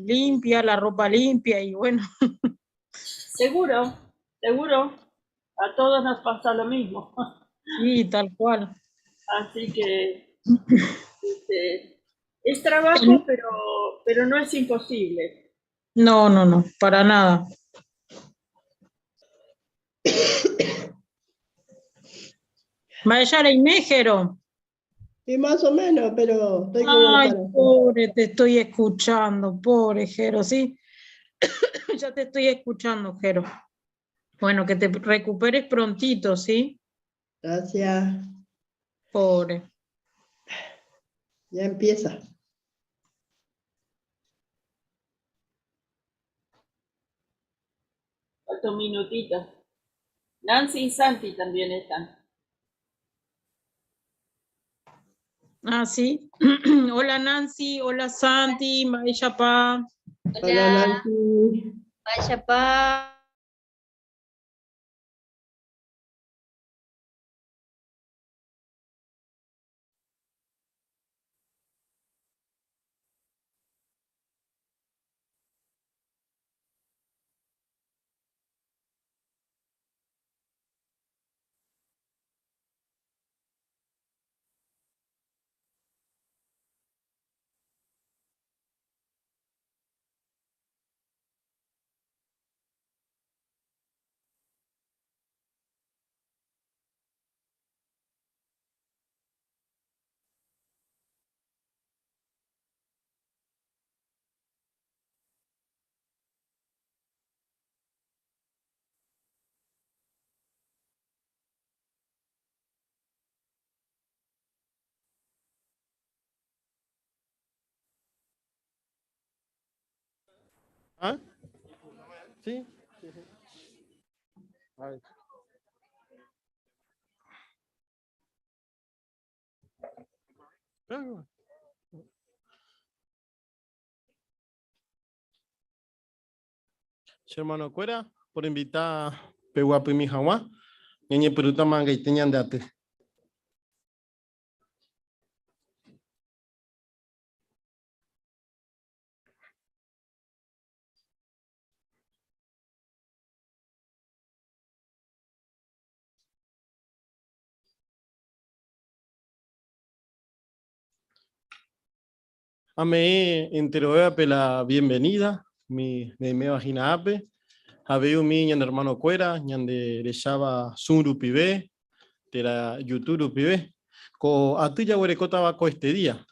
limpia, la ropa limpia y bueno. Seguro, seguro. A todos nos pasa lo mismo. Sí, tal cual. Así que este, es trabajo, pero no es imposible. No, no, no, para nada. Mayara y Méjero. Y más o menos, pero estoy como Ay, para... pobre, te estoy escuchando, pobre Jero, sí. Ya te estoy escuchando, Jero. Bueno, que te recuperes prontito, ¿sí? Gracias. Pobre. Ya empieza. Falta un minutito. Nancy y Santi también están. Ah, sí. Hola Nancy, hola Santi, Maisha Pa. Hola, Hola, Nancy. vaya pa. ¿Ah? Sí. Sí, sí. A ver. Claro. Che, hermano Cuera, por invitar a Pehuapo y Mijahuá, Ñeñe Peruta Manga y Teñan de Ate. Ame entero la bienvenida, mi me vagina ape, habeu mi ñan hermano cuera, ñan de rechaba sunru pibe, tera yuturu pibe, ko atuya huerecota va ko este día.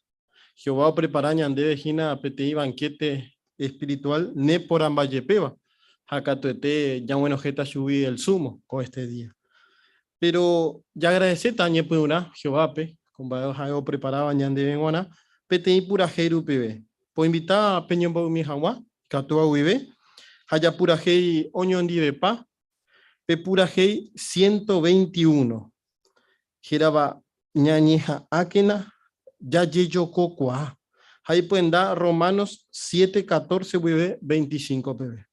Jehová prepara ñan de vejina pti banquete espiritual ne por ambayepeba, jacatuete ya bueno jeta subí el sumo ko este día. Pero ya agradece tañe puna Jehová pe, con va preparaba ñan de venguana, PTI pura heiru pibe. Po invita a Peño mi jawa, katua uibe, haya pura hei oñon dibe pa, pe pura hei 121. Jeraba ñañeja akena, ya yeyo kokua. Ahí pueden dar Romanos 7, 14, uibe, 25 pb.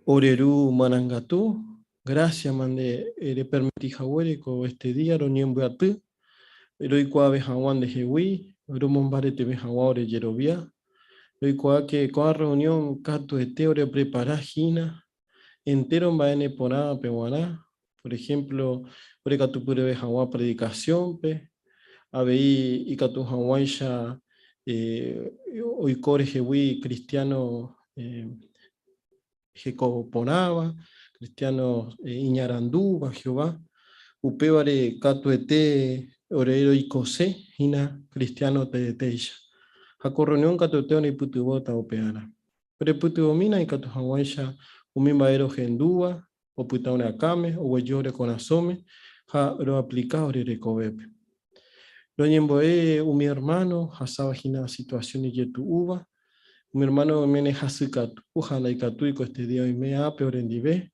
Ore Ru marangatu, grásiama nde repermiti haguére ko este día roñembyaty, roikuaave hag̃ua ndehegui, romombareteve hag̃ua ore jerovia. Roikuaáke ko'ã reunión katuete oreprepara hína entéro mba'e neporãvape g̃uarã, por ejemplo, orekatupyryve hag̃ua predikasiónpe, avei ikatu hag̃uáicha oiko rehegui kristiáno heko porãva, kristiáno iñarandúva Jehová, upévare katuete ore roikose hína kristiáno teetéicha. Ha ko rreunión katuete oreipytyvõta upearã. Orepytyvõmína ikatu hag̃uáicha umi mba'e rohendúva opyta ore akãme, oguejy ore korasõme ha roaplika ore rekovépe. Roñembo'e umi ermáno hasáva hína situasión ijetu'úva, umi ermáno oiméne hasykatu ha ndaikatúi ko este día oime ápe orendive.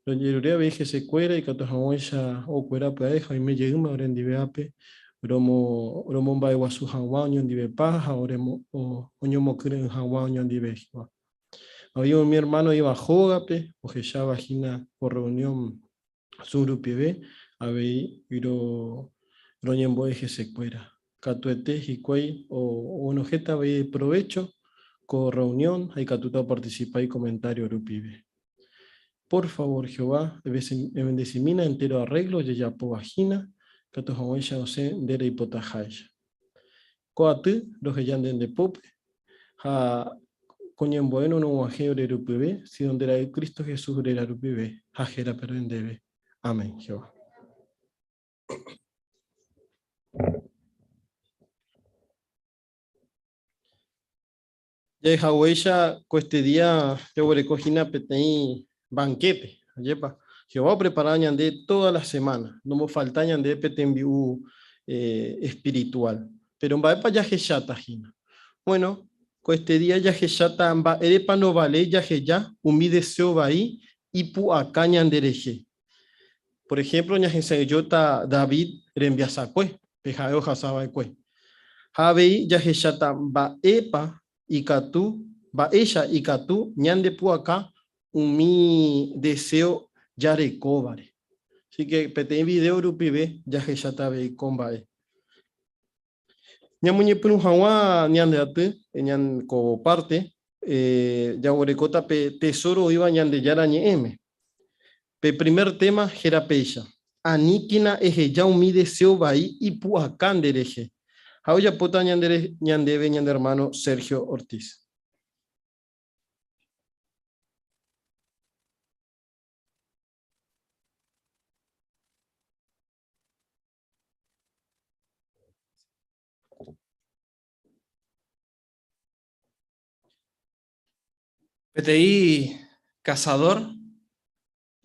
Rojerure avei hesekuéra ikatu hag̃uáicha okuera pya'e ha oime jeýma orendive ápe romomba'eguasu hag̃ua oñondivepa ha oñomokyre'ỹ hag̃ua oñondive, Jehová. Avei umi ermáno oĩva hógape ohecháva hína ko rreunión Zoom rupive, avei roñembo'e hesekuéra. Katuete hikuái oguenohẽta avei provécho ko rreunión ha ikatúta opartisipa ikomentário rupive. Por favór Jehová, evendesimína entéro arréglo ojejapóva hína, katu hag̃uáicha osẽ nde reipotaháicha. Ko aty roheja nde nde pópe, ha ko ñembo'e norog̃uahẽ ore rupive, síno nde Ra'y Cristo Jesús réra rupive, ha hérape ro'e ndéve. Amén. Jehová. Jahechaguéicha ko este día jaguereko hína peteĩ banquete, ajépa? Jehová oprepara ñande toda la semana, ndombofalta ñande pe tembi'u espiritual. Péro mba'épa jahecháta hína? Bueno, ko este día jahecháta mba'érepa ndovaléi jaheja umi deseo vai ipu'aka ñanderehe. Por ejemplo, ñahesa'ỹijóta David rembiasakue, pe ha'e ohasa va'ekue. Ha avei jahecháta mba'épa ikatu, mba'éicha ikatu ñandepu'aka umi deseo jarekóvare. Así que peteĩ video rupive jahecháta avei ko mba'e. Ñamoñepyrũ hag̃ua ñande aty, ko parte, jaguerekóta pe tesoro oĩva Ñandejára Ñe'ẽme. Pe primer tema héra péicha, Aníkena eheja umi deseo vai ipu'aka nderehe. Ha ojapóta ñandéve ñande ermáno Sergio Ortiz. Peteĩ kasadór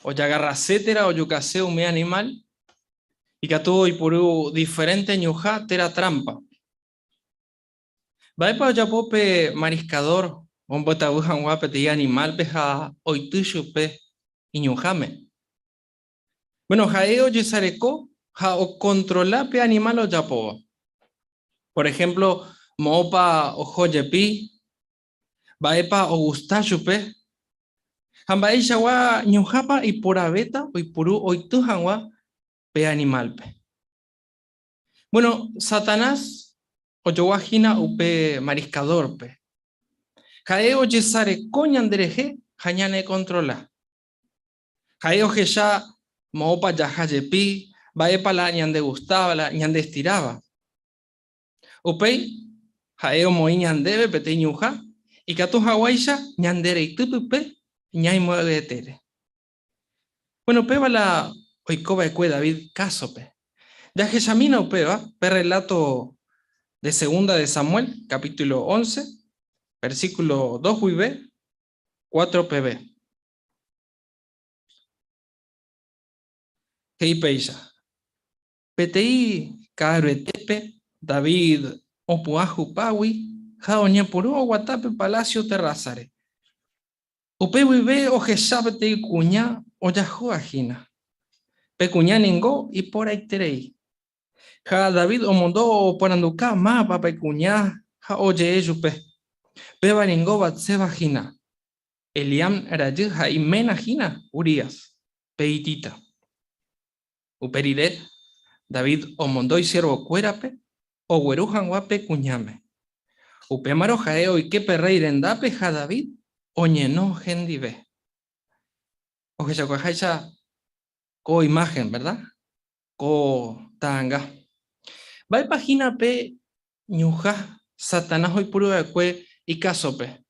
ojagarrase térã ojukase umi animál, ikatu oipuru diferénte ñuhã térã trámpa. Mba'épa ojapo pe mariskadór ombotavy hag̃ua peteĩ animálpe ha oity chupe iñuhãme? Bueno, ha'e ojesareko ha okontrola pe animál ojapóva. Por ehémplo, moõpa oho jepi, mba'épa ogusta chupe, ha mba'eichagua ñuhãpa iporãvéta oipuru oity hag̃ua pe animálpe. Bueno, Satanás ojogua hína upe mariskadórpe. Ha'e ojesareko ñanderehe ha ñanekontrola. Ha'e ohecha moõpa jaha jepi, mba'épa la ñandegustáva, la ñandestiráva. Upéi, ha'e omoĩ ñandéve peteĩ ñuhã ikatu haguáicha ñandereity pype ñaimo'ã'ỹetére. Bueno, péva la oiko va'ekue David kásope. Jahechamína upéva pe rreláto de Segunda de Samuel, capítulo once, versículo dos guive cuatro peve. He'i péicha, Peteĩ ka'aruetépe David opu'ã hupágui ha oñepyrũ oguata pe palásio terrásare. Upe guive ohecha peteĩ kuña ojahúva hína. Pe kuña ningo iporãiterei. Ha David omondo oporanduka mávapa pe kuña ha oje'e chupe, Péva ningo Bat-seba hína. Eliam rajy ha iména hína Urías, pe hitita. Upe rire, David omondo isiervokuérape ogueru hag̃ua pe kuñáme. Upémarõ ha'e oike pe rréi rendápe ha David oñeno hendive. Ohechakuaaháicha ko imáhen, verda? Ko ta'anga. Mba'épa hína pe ñuhã Satanás oipuru va'ekue ikásope?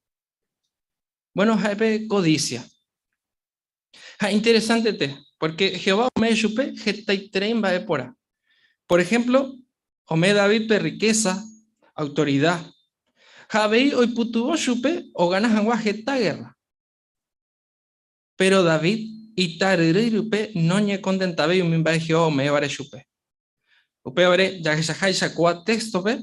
Bueno, ha'e pe codicia. Ha interesantete, porque Jehová ome'ẽ chupe hetaiterei mba'e porã. Por ejemplo, ome'ẽ Davídpe riqueza, autoridad, ha avei oipytyvõ chupe ogana hag̃ua heta guerra. Péro David itaryrýi rupe noñekontentavéi umi mba'e Jehová ome'ẽvare chupe. Upévare, jahechaháicha ko'ã téxtope,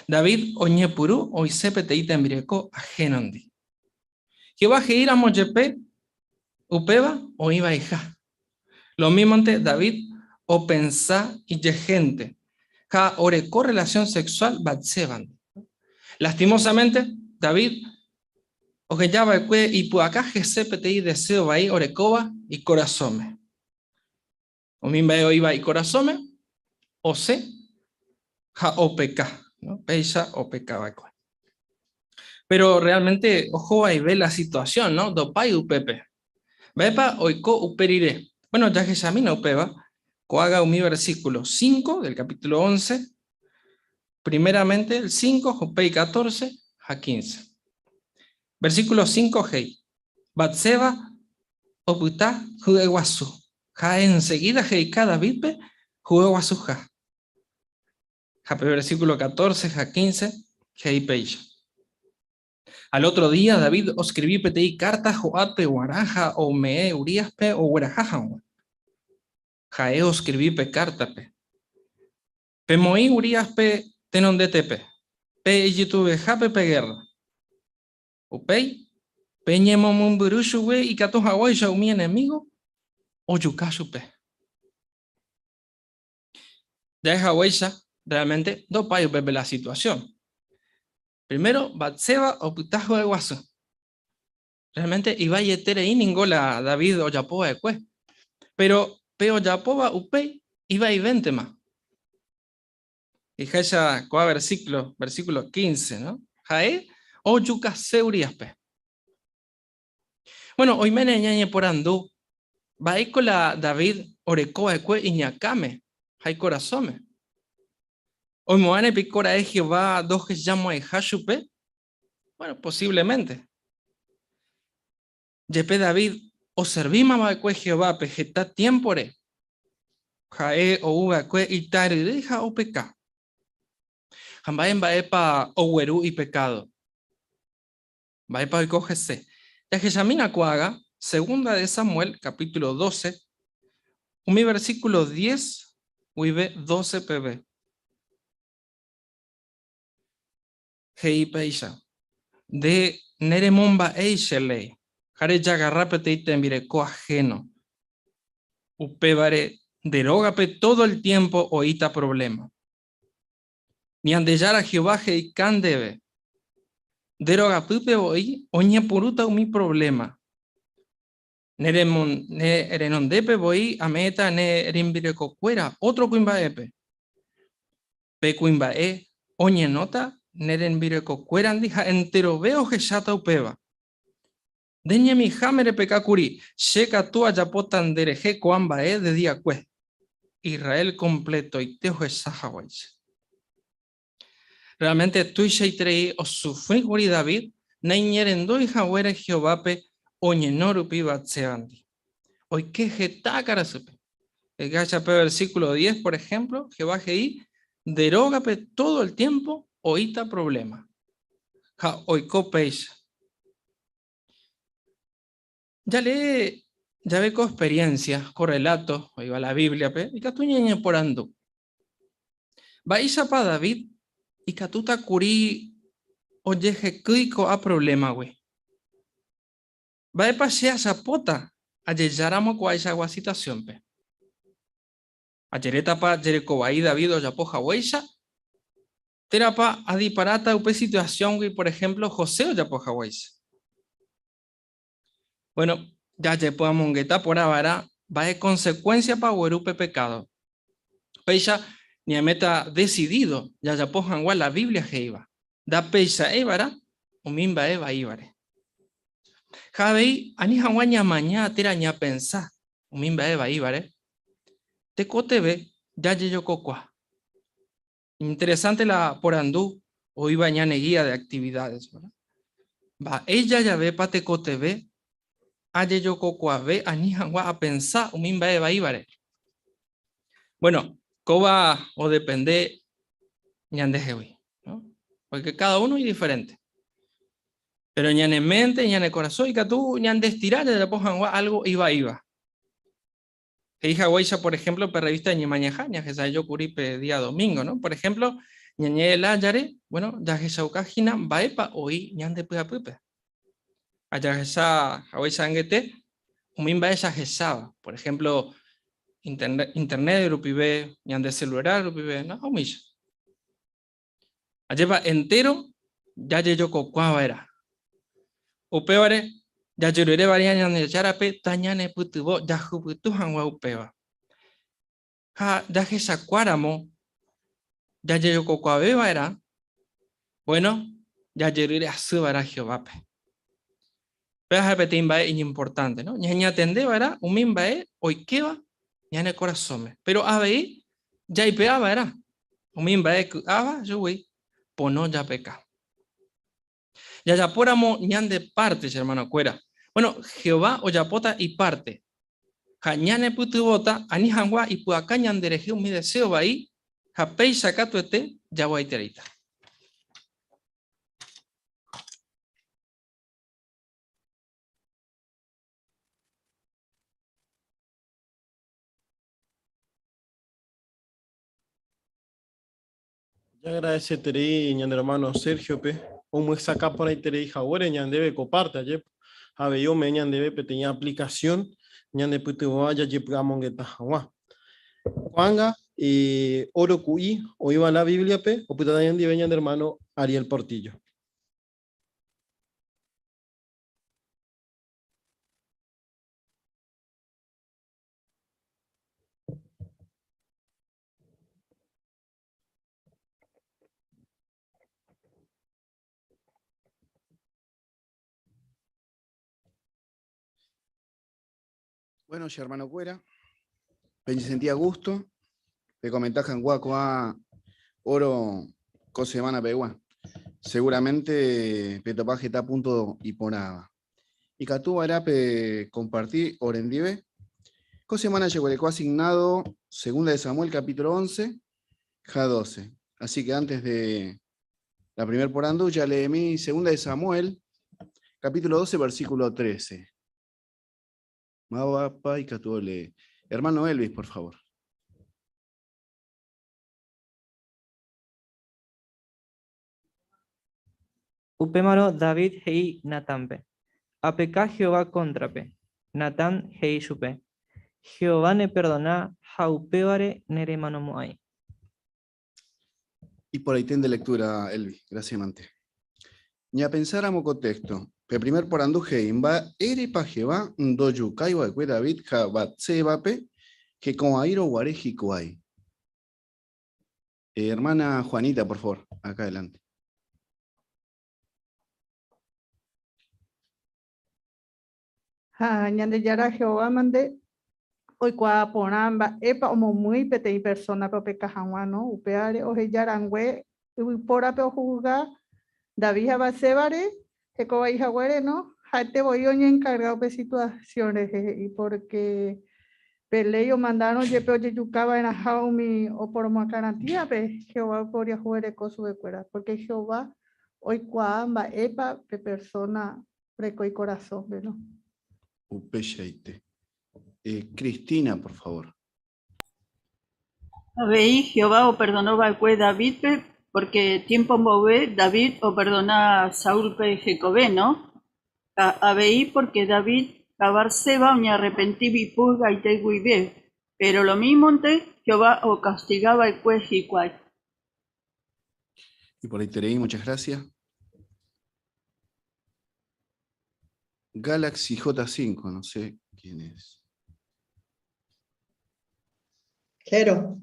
David oñepyrũ oisẽ peteĩ tembireko ahénondi. Jehová he'íramo jepe upéva oĩ vaiha. Lomímonte David opensa ijehénte ha oreko rrelasión sexuál Bat-Sébandi. Lastimósamente, David oheja va'ekue ipu'aka hese peteĩ deséo vai orekóva ikorasõme. Umi mba'e oĩva ikorasõme osẽ ha opeka, no? Péicha opeka va'ekue. Péro realmente oho vaive la situasión, no? Ndopái upépe. Mba'épa oiko upe rire? Bueno, jahechamína upéva ko'ág̃a umi versículo 5 del capítulo 11, primeramente el 5, upéi 14 ha 15. Versículo 5 he'i, Bat-seba opyta hyeguasu, ha ensegída he'ika Davídpe hyeguasuha. Ha pe versículo 14 ha 15 he'i péicha. Al otro día David oskrivi peteĩ kárta Joábpe guarã ha ome'ẽ Uríaspe ogueraha hag̃ua. Ha'e oskrivi pe kártape, Pemoĩ Uríaspe tenondetépe, pe ijytuvehápe pe gérra. Upéi, peñemomombyry chugui ikatu haguéicha umi enemígo ojuka chupe. Ja'e haguéicha, realmente ndopái upépe la situasión. Primero, Bat-seba opyta hyeguasu. Realmente ivaieterei ningo la David ojapo va'ekue. Péro pe ojapóva upéi ivaivéntema. He'iháicha ko'ã versículo, versículo 15, no? Ha'e ojukase Uríaspe. Bueno, oiméne ñañeporandu, mba'éiko la David oreko va'ekue iñakãme ha ikorasõme? Oimo'ãne piko ra'e Jehová ndohejamo'ãiha chupe? Bueno, posiblemente. Jepe David oservíma va'ekue Jehovápe heta tiémpore, ha'e ou va'ekue itaryrýi ha opeka. Ha mba'e mba'épa ogueru ipekádo? Mba'épa oiko hese? Jahechamína ko'ág̃a Segunda de Samuel capítulo 12, umi versículo 10 guive 12 peve. He'i péicha, Nde neremomba'éi che léi, ha rejagarra peteĩ tembireko ahéno. Upévare nde rógape tódo el tiémpo oĩta provléma. Ñandejára Jehová he'ika ndéve, Nde rogapýpe voi oñepyrũta umi provléma. Ne renondépe voi ame'ẽta ne rembirekokuéra ótro kuimba'épe. Pe kuimba'e oñenóta ne rembirekokuérandi ha enterove ohecháta upéva. Nde ñemiháme repeka kuri, che katu ajapóta nderehe ko'ã mba'e de diakue, Israel kompletoite ohecha haguéicha. Realmente tuichaiterei osufri kuri David naiñerendúi haguére Jehovápe oñeno rupi Bat-Sebandi. Oike heta karasýpe. Ehecha pe versículo 10, por ejemplo, Jehová he'i, Nde rógape todo el tiempo oĩta problema. Ha oiko péicha. Jalee jave ko experiencia, ko relato oĩva la Bíbliape, ikatu ñañeporandu, Mba'éichapa David ikatúta kuri ojehekýi ko'ã provlémagui? Mba'épa che ajapóta ajejáramo ko'ãichagua situasiónpe? Ajerétapa jerekovai David ojapo haguéicha? Térãpa adiparáta upe situasióngui, por ehémplo, José ojapo haguéicha? Bueno, jajepy'amongeta porã va'erã mba'e konsekuénsiapa ogueru pe pekádo. Péicha ñaiméta desidído jajapo hag̃ua la Biblia he'íva, ndapeicha'éi va'erã umi mba'e vaívare. Ha avei ani hag̃ua ñamaña térã ñapensa umi mba'e vaívare, tekotevẽ jajejokokuaa. Interesante la porandu oĩva ñane guía de actividades, verdad? Mba'éicha javépa tekotevẽ ajejokokuaave ani hag̃ua apensa umi mba'e vaívare? Bueno, kóva odepende ñandehegui, ¿no? Porque cada uno es diferente. Pero ñane mente, ñane corazón ikatu ñandestira jajapo hag̃ua algo ivaíva. He'i haguéicha, por ejemplo, pe revista Ñemañaha, ñahesa'ỹijo kuri pe día domingo, ¿no? Por ejemplo, ñañe'ẽ lájare, bueno, jahechauka hína mba'épa oĩ ñande py'apýpe. Ha jahecha haguéicha angete umi mba'e jahecháva, por ejemplo, internet, internet rupive, ñande celular rupive, ¿no? Ha umícha. Ajépa entéro jajejokokuaa va'erã. Upévare jajerure va'erã Ñandejárape tañanepytyvõ jahupyty hag̃ua upéva. Ha jahechakuáramo jajejokokuaave va'erã, bueno, jajerure asy va'erã Jehovápe. Péva ha'e peteĩ mba'e iñimportánte, no? Ñañatende va'erã umi mba'e oikéva ñane korasõme. Péro avei jaipe'a va'erã umi mba'e ky'áva chugui pono japeka. Jajapóramo ñande párte, che hermanokuéra, bueno, Jehová ojapóta ipárte ha ñanepytyvõta ani hag̃ua ipy'aka ñanderehe umi deséo vai ha péicha katuete jaguaitereíta. Jaagradeseterei ñane hermano Sergio-pe omyesakã porãiterei haguére ñandéve ko parte, ajépa? Avei ome'ẽ ñandéve peteĩ aplicación ñanepytyvõva jajepy'amongeta hag̃ua. Ko'ág̃a oro ku'i oĩva la Biblia-pe opytáta ñandive ñane hermano Ariel Portillo. Bueno, che hermano cuera, sentía gusto de comentar a oro co semana pegua. Seguramente petopaje está a punto y poraba. Ikatu pe compartir orendive. Co semana llegó asignado segunda de Samuel capítulo 11, ja 12. Así que antes de la primer porandu, ya leí mi segunda de Samuel, capítulo 12, versículo 13. Mapa y Hermano Elvis, por favor. Upémarõ David he'i Natánpe, Apeka Jehová kóntrape. Natán he'i chupe, Jehová neperdona ha upévare neremanomo'ãi. Iporãite nde lectura, Elvi. Gracias mante. Ñapensáramo ko texto, pe primer porandu he'i, Mba'érepa Jehová ndojukái va'ekue David ha Bat-sébape heko'ãirõ guare hikuái? Hermana Juanita, por favor, acá adelante. Ha Ñandejára Jehová mante oikuaa porã mba'épa omomýi peteĩ persónape opeka hag̃ua, no? Upévare oheja rangue yvypórape ohusga David ha Bat-sébare hekovai haguére, no? Ha'ete voi oñenkarga upe situasión rehe he'i, pórke pe léi omandárõ jepe ojejuka va'erãha umi oporomoakãratĩvape, Jehová oiporiahuvereko chupekuéra, pórke Jehová oikuaa mba'épa pe persóna oreko ikorasõme, no? Upeichaite. Cristina, por favor. Avei Jehová operdono va'ekue Davídpe pórke tiémpo mboyve David operdona Saúlpe hekove, no? Ha avei pórke David ha Bat-seba oñearrepenti ipy'aite guive, péro lomímonte Jehová okastiga va'ekue hikuái. Y por ahí Tereí, muchas gracias. Galaxy J5, no sé quién es. Jero.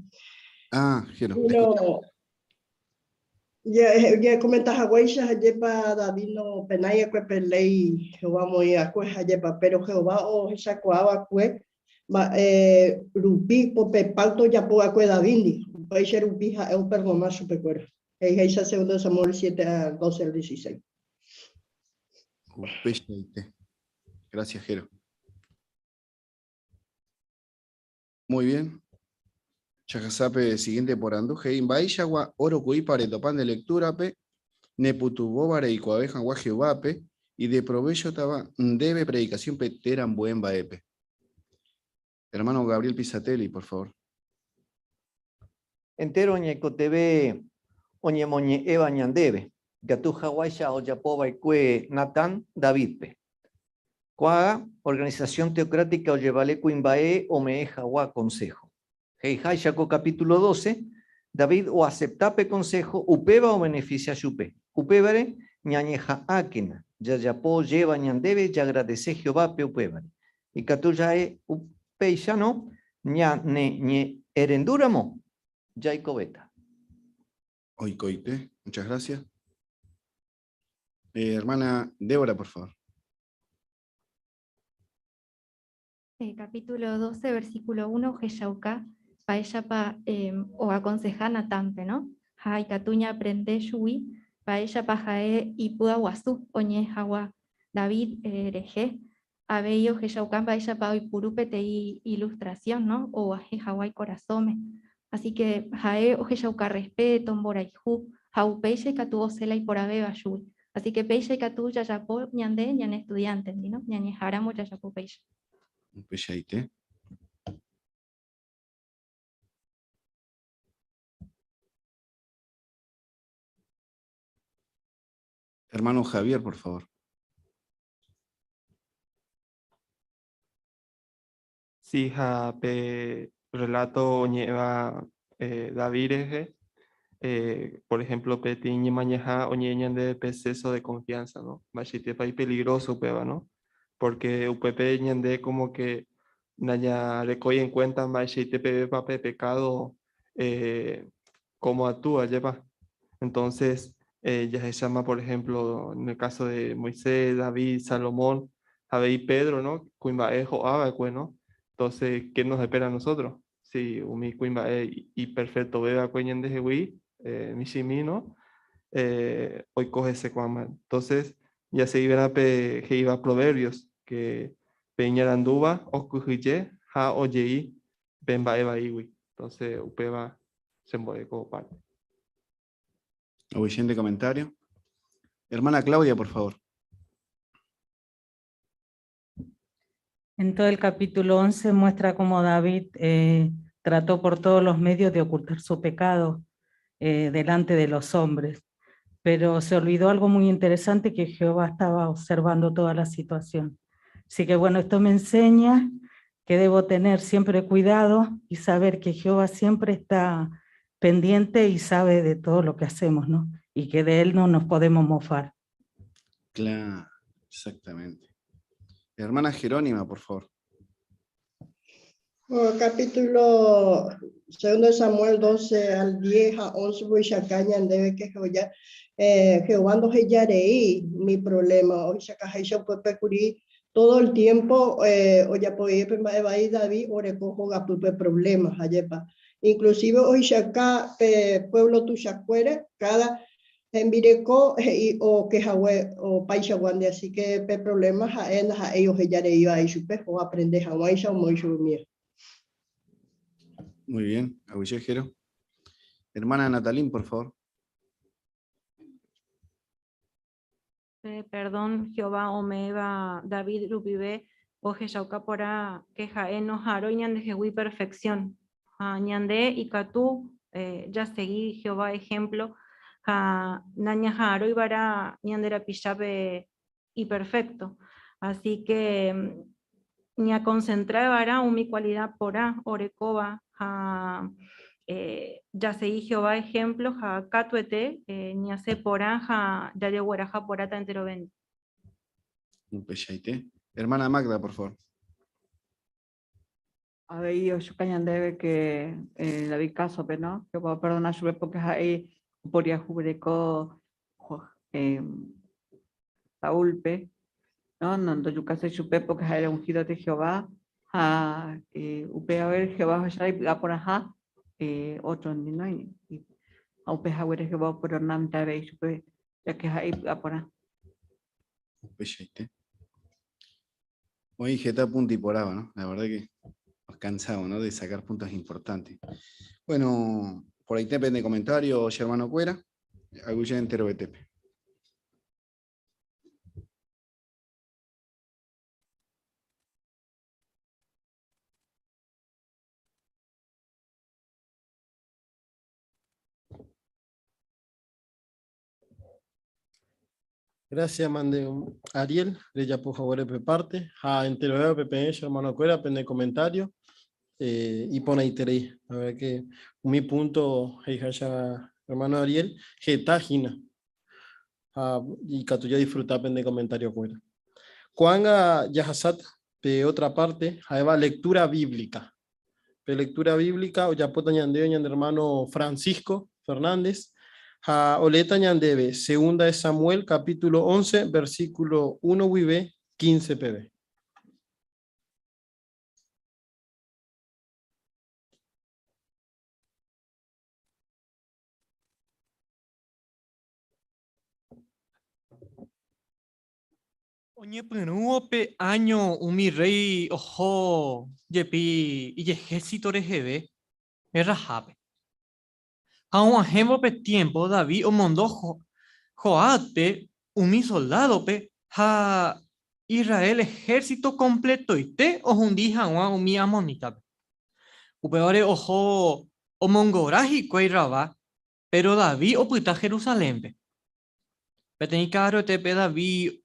Ah, Jero. No. Ñakomenta haguéicha hajépa David nopenái va'ekue pe léi Jehová omoĩ va'ekue hajépa, péro Jehová ohechakuaa va'ekue mba'e rupi ko pe pákto ojapo va'ekue Davídndi, upéicha rupi ha'e operdona chupekuéra. He'iháicha segundo de Samuel 7 al 12 al 16. Upeichaite. Gracias, Jero. Muy bien. Jahasápe siguiente porandu he'i mba'eichagua oro ku'ípa retopa nde lectura-pe nepytyvõva reikuaave hag̃ua Jehovápe ideprovéchotava ndéve predicación-pe térã ambue mba'épe. Hermano Gabriel Pisatelli, por favor. Entéro oñekotevẽ oñemoñe'ẽva ñandéve, ikatu haguáicha ojapo va'ekue Natán Davídpe. Ko'ágã Organización Teocrática ojevale kuimba'e ome'ẽ hag̃ua konsého. He'iháicha ko capítulo 12, David oasepta pe konsého, upéva ovenefisia chupe. Upévare, ñañeha'ãkena jajapo ojéva ñandéve jagradese Jehovápe upévare. Ikatu ja'e upéicharõ ñaneñe'ẽrendúramo jaikovéta. Oikoite. Muchas gracias. Eh, hermana Débora, por favor. Eh, capítulo 12, versículo 1, ohechauka mba'éichapa eh, oakonseha Natánpe, no? Ha ikatu ñaaprende chugui mba'éichapa ha'e ipy'aguasu oñe'ẽ hag̃ua David eh, rehe. Avei ohechauka mba'éichapa oipuru peteĩ ilustrasión, no? Oguahẽ hag̃ua ikorasõme. Así que ha'e ohechauka respeto, mborayhu, ha upéicha ikatu osẽ la iporãvéva chugui. Así que péicha ikatu jajapo ñande ñane estudiántendi, no? Ñañeha'ãramo jajapo péicha. Upeichaite. Hermano Javier, por favor. Sí, ha pe relato oñe'ẽva eh, David rehe, eh, por ejemplo, peteĩ ñemañaha oñe'ẽ ñandéve pe exceso de confianza, ¿no? Mba'eichaitépa ipeligroso upéva, ¿no? Porque upépe ñande como que nañarekói en cuenta mba'eichaite pevépa pe pecado eh, cómo actúa, jepa. Entonces, eh, jahecháma, por ejemplo, en el caso de Moisés, David, Salomón, avei Pedro, ¿no? Kuimba'e ho'a va'ekue, ¿no? Entonces, ¿qué nos espera a nosotros? Si umi kuimba'e iperfectove va'ekue ñandehegui, eh, michĩmi, ¿no? Eh, oiko hese ko'ág̃a. Entonces, jaseguiverã pe he'íva Proverbios, que pe iñarandúva okyhyje ha ojei pe mba'e vaígui. Entonces, upéva chembo'e ko parte. Oyente comentario. Hermana Claudia, por favor. En todo el capítulo 11 muestra cómo David eh, trató por todos los medios de ocultar su pecado eh, delante de los hombres, pero se olvidó algo muy interesante que Jehová estaba observando toda la situación. Así que bueno, esto me enseña que debo tener siempre cuidado y saber que Jehová siempre está pendiente y sabe de todo lo que hacemos, ¿no? Y que de él no nos podemos mofar. Claro, exactamente. Hermana Jerónima, por favor. Bueno, capítulo segundo de Samuel 12 al 10 a 11 oichaka ñandéve que Jehová, eh, Jehová ndohejarei mi problema oichakaháicha upépe kuri todo el tiempo eh, ojapovei pe mba'e vai David oreko hogapýpe problema ajépa inclusive oichaka pe pueblo tuichakuére cada Hembireko he'i oke hague opaichaguánte, así que pe problema ha'e ndaha'éi oheja reíva ichupe oaprende hag̃uáicha omoĩ chugumía. Muy bien, aguyje Jero. Hermana Natalín, por favor. Pe perdón Jehová ome'ẽva David rupive ohechauka porã ke ha'e noha'arõi ñandehegui perfección. Ha ñande ikatu jasegi Jehová ehémplo ha nañaha'arõi va'erã ñande rapichápe iperfékto. Así ke ñakonsentra va'erã umi kualida porã orekóva ha. Jasegi Jehová ehémplo ha katuete ñasẽ porã ha jajegueraha porãta enterovéndi. Upeichaite. Hermana Magda, por favor. Avei ochuka ñandéve que eh, David kásope, no? Jehová operdona chupe porque ha'e oporiahuvereko eh, Saúlpe, no? No ndojukaséi chupe porque ha'e era ungido de Jehová ha eh, upe haber Jehová ohecha ipy'aporãha eh, otro-ndi, no? Ha upe haguére Jehová operdonánte avei chupe, ya que ha'e ipy'aporã. Upeichaite. Oĩ heta punto iporãva, ¿no? La verdad que nos cansamos, ¿no? De sacar puntos importantes. Bueno, por ahí de comentario, hermano cuera. Agulla entero BTP. Gracias, mande Ariel, por favor, parte. Ha entero PPN, hermano cuera, pende comentario. Eh, y pone ahí A ver que mi punto, ya, hermano Ariel, getajina. Y ya disfruta pende comentario cuera. Cuanga yahasat, de otra parte, va lectura bíblica. Pe lectura bíblica, oyapota ñandeve ñande hermano Francisco Fernández, ha oleta ñandeve, segunda de Samuel, capítulo 11, versículo 1 guive, 15 pb. Oñepyrũvo pe áño umi rréi oho jepi ijehérsito reheve gerrahápe. Ha og̃uahẽvo pe tiémpo David omondo Joábpe umi soldádope ha Israel ehérsito kompletoite ohundi hag̃ua umi amonítape. Upévare oho omongora hikuái Rabá, péro David opyta Jerusalénpe. Peteĩ ka'aruetépe David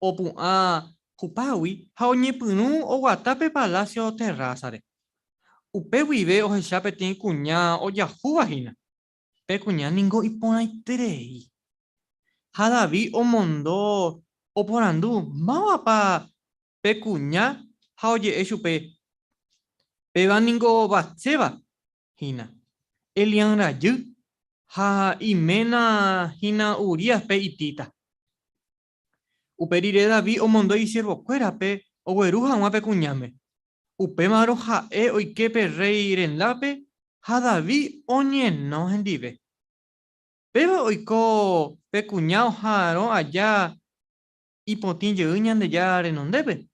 opu'ã hupágui ha oñepyrũ oguata pe palásio terrásare. Upe guive ohecha peteĩ kuña ojahúva hína. Pe kuña ningo iporãiterei. Ha David omondo oporandu mávapa pe kuña ha oje'e chupe, Péva ningo Bat-seba hína, Eliam rajy, ha iména hína Uríaspe itíta. Upe rire David omondo isiervokuérape ogueru hag̃ua pe kuñáme. Upémarõ ha'e oike pe rréi rendápe ha David oñeno hendive. Péva oiko pe kuña oha'arõ aja ipotĩ jey Ñandejára renondépe.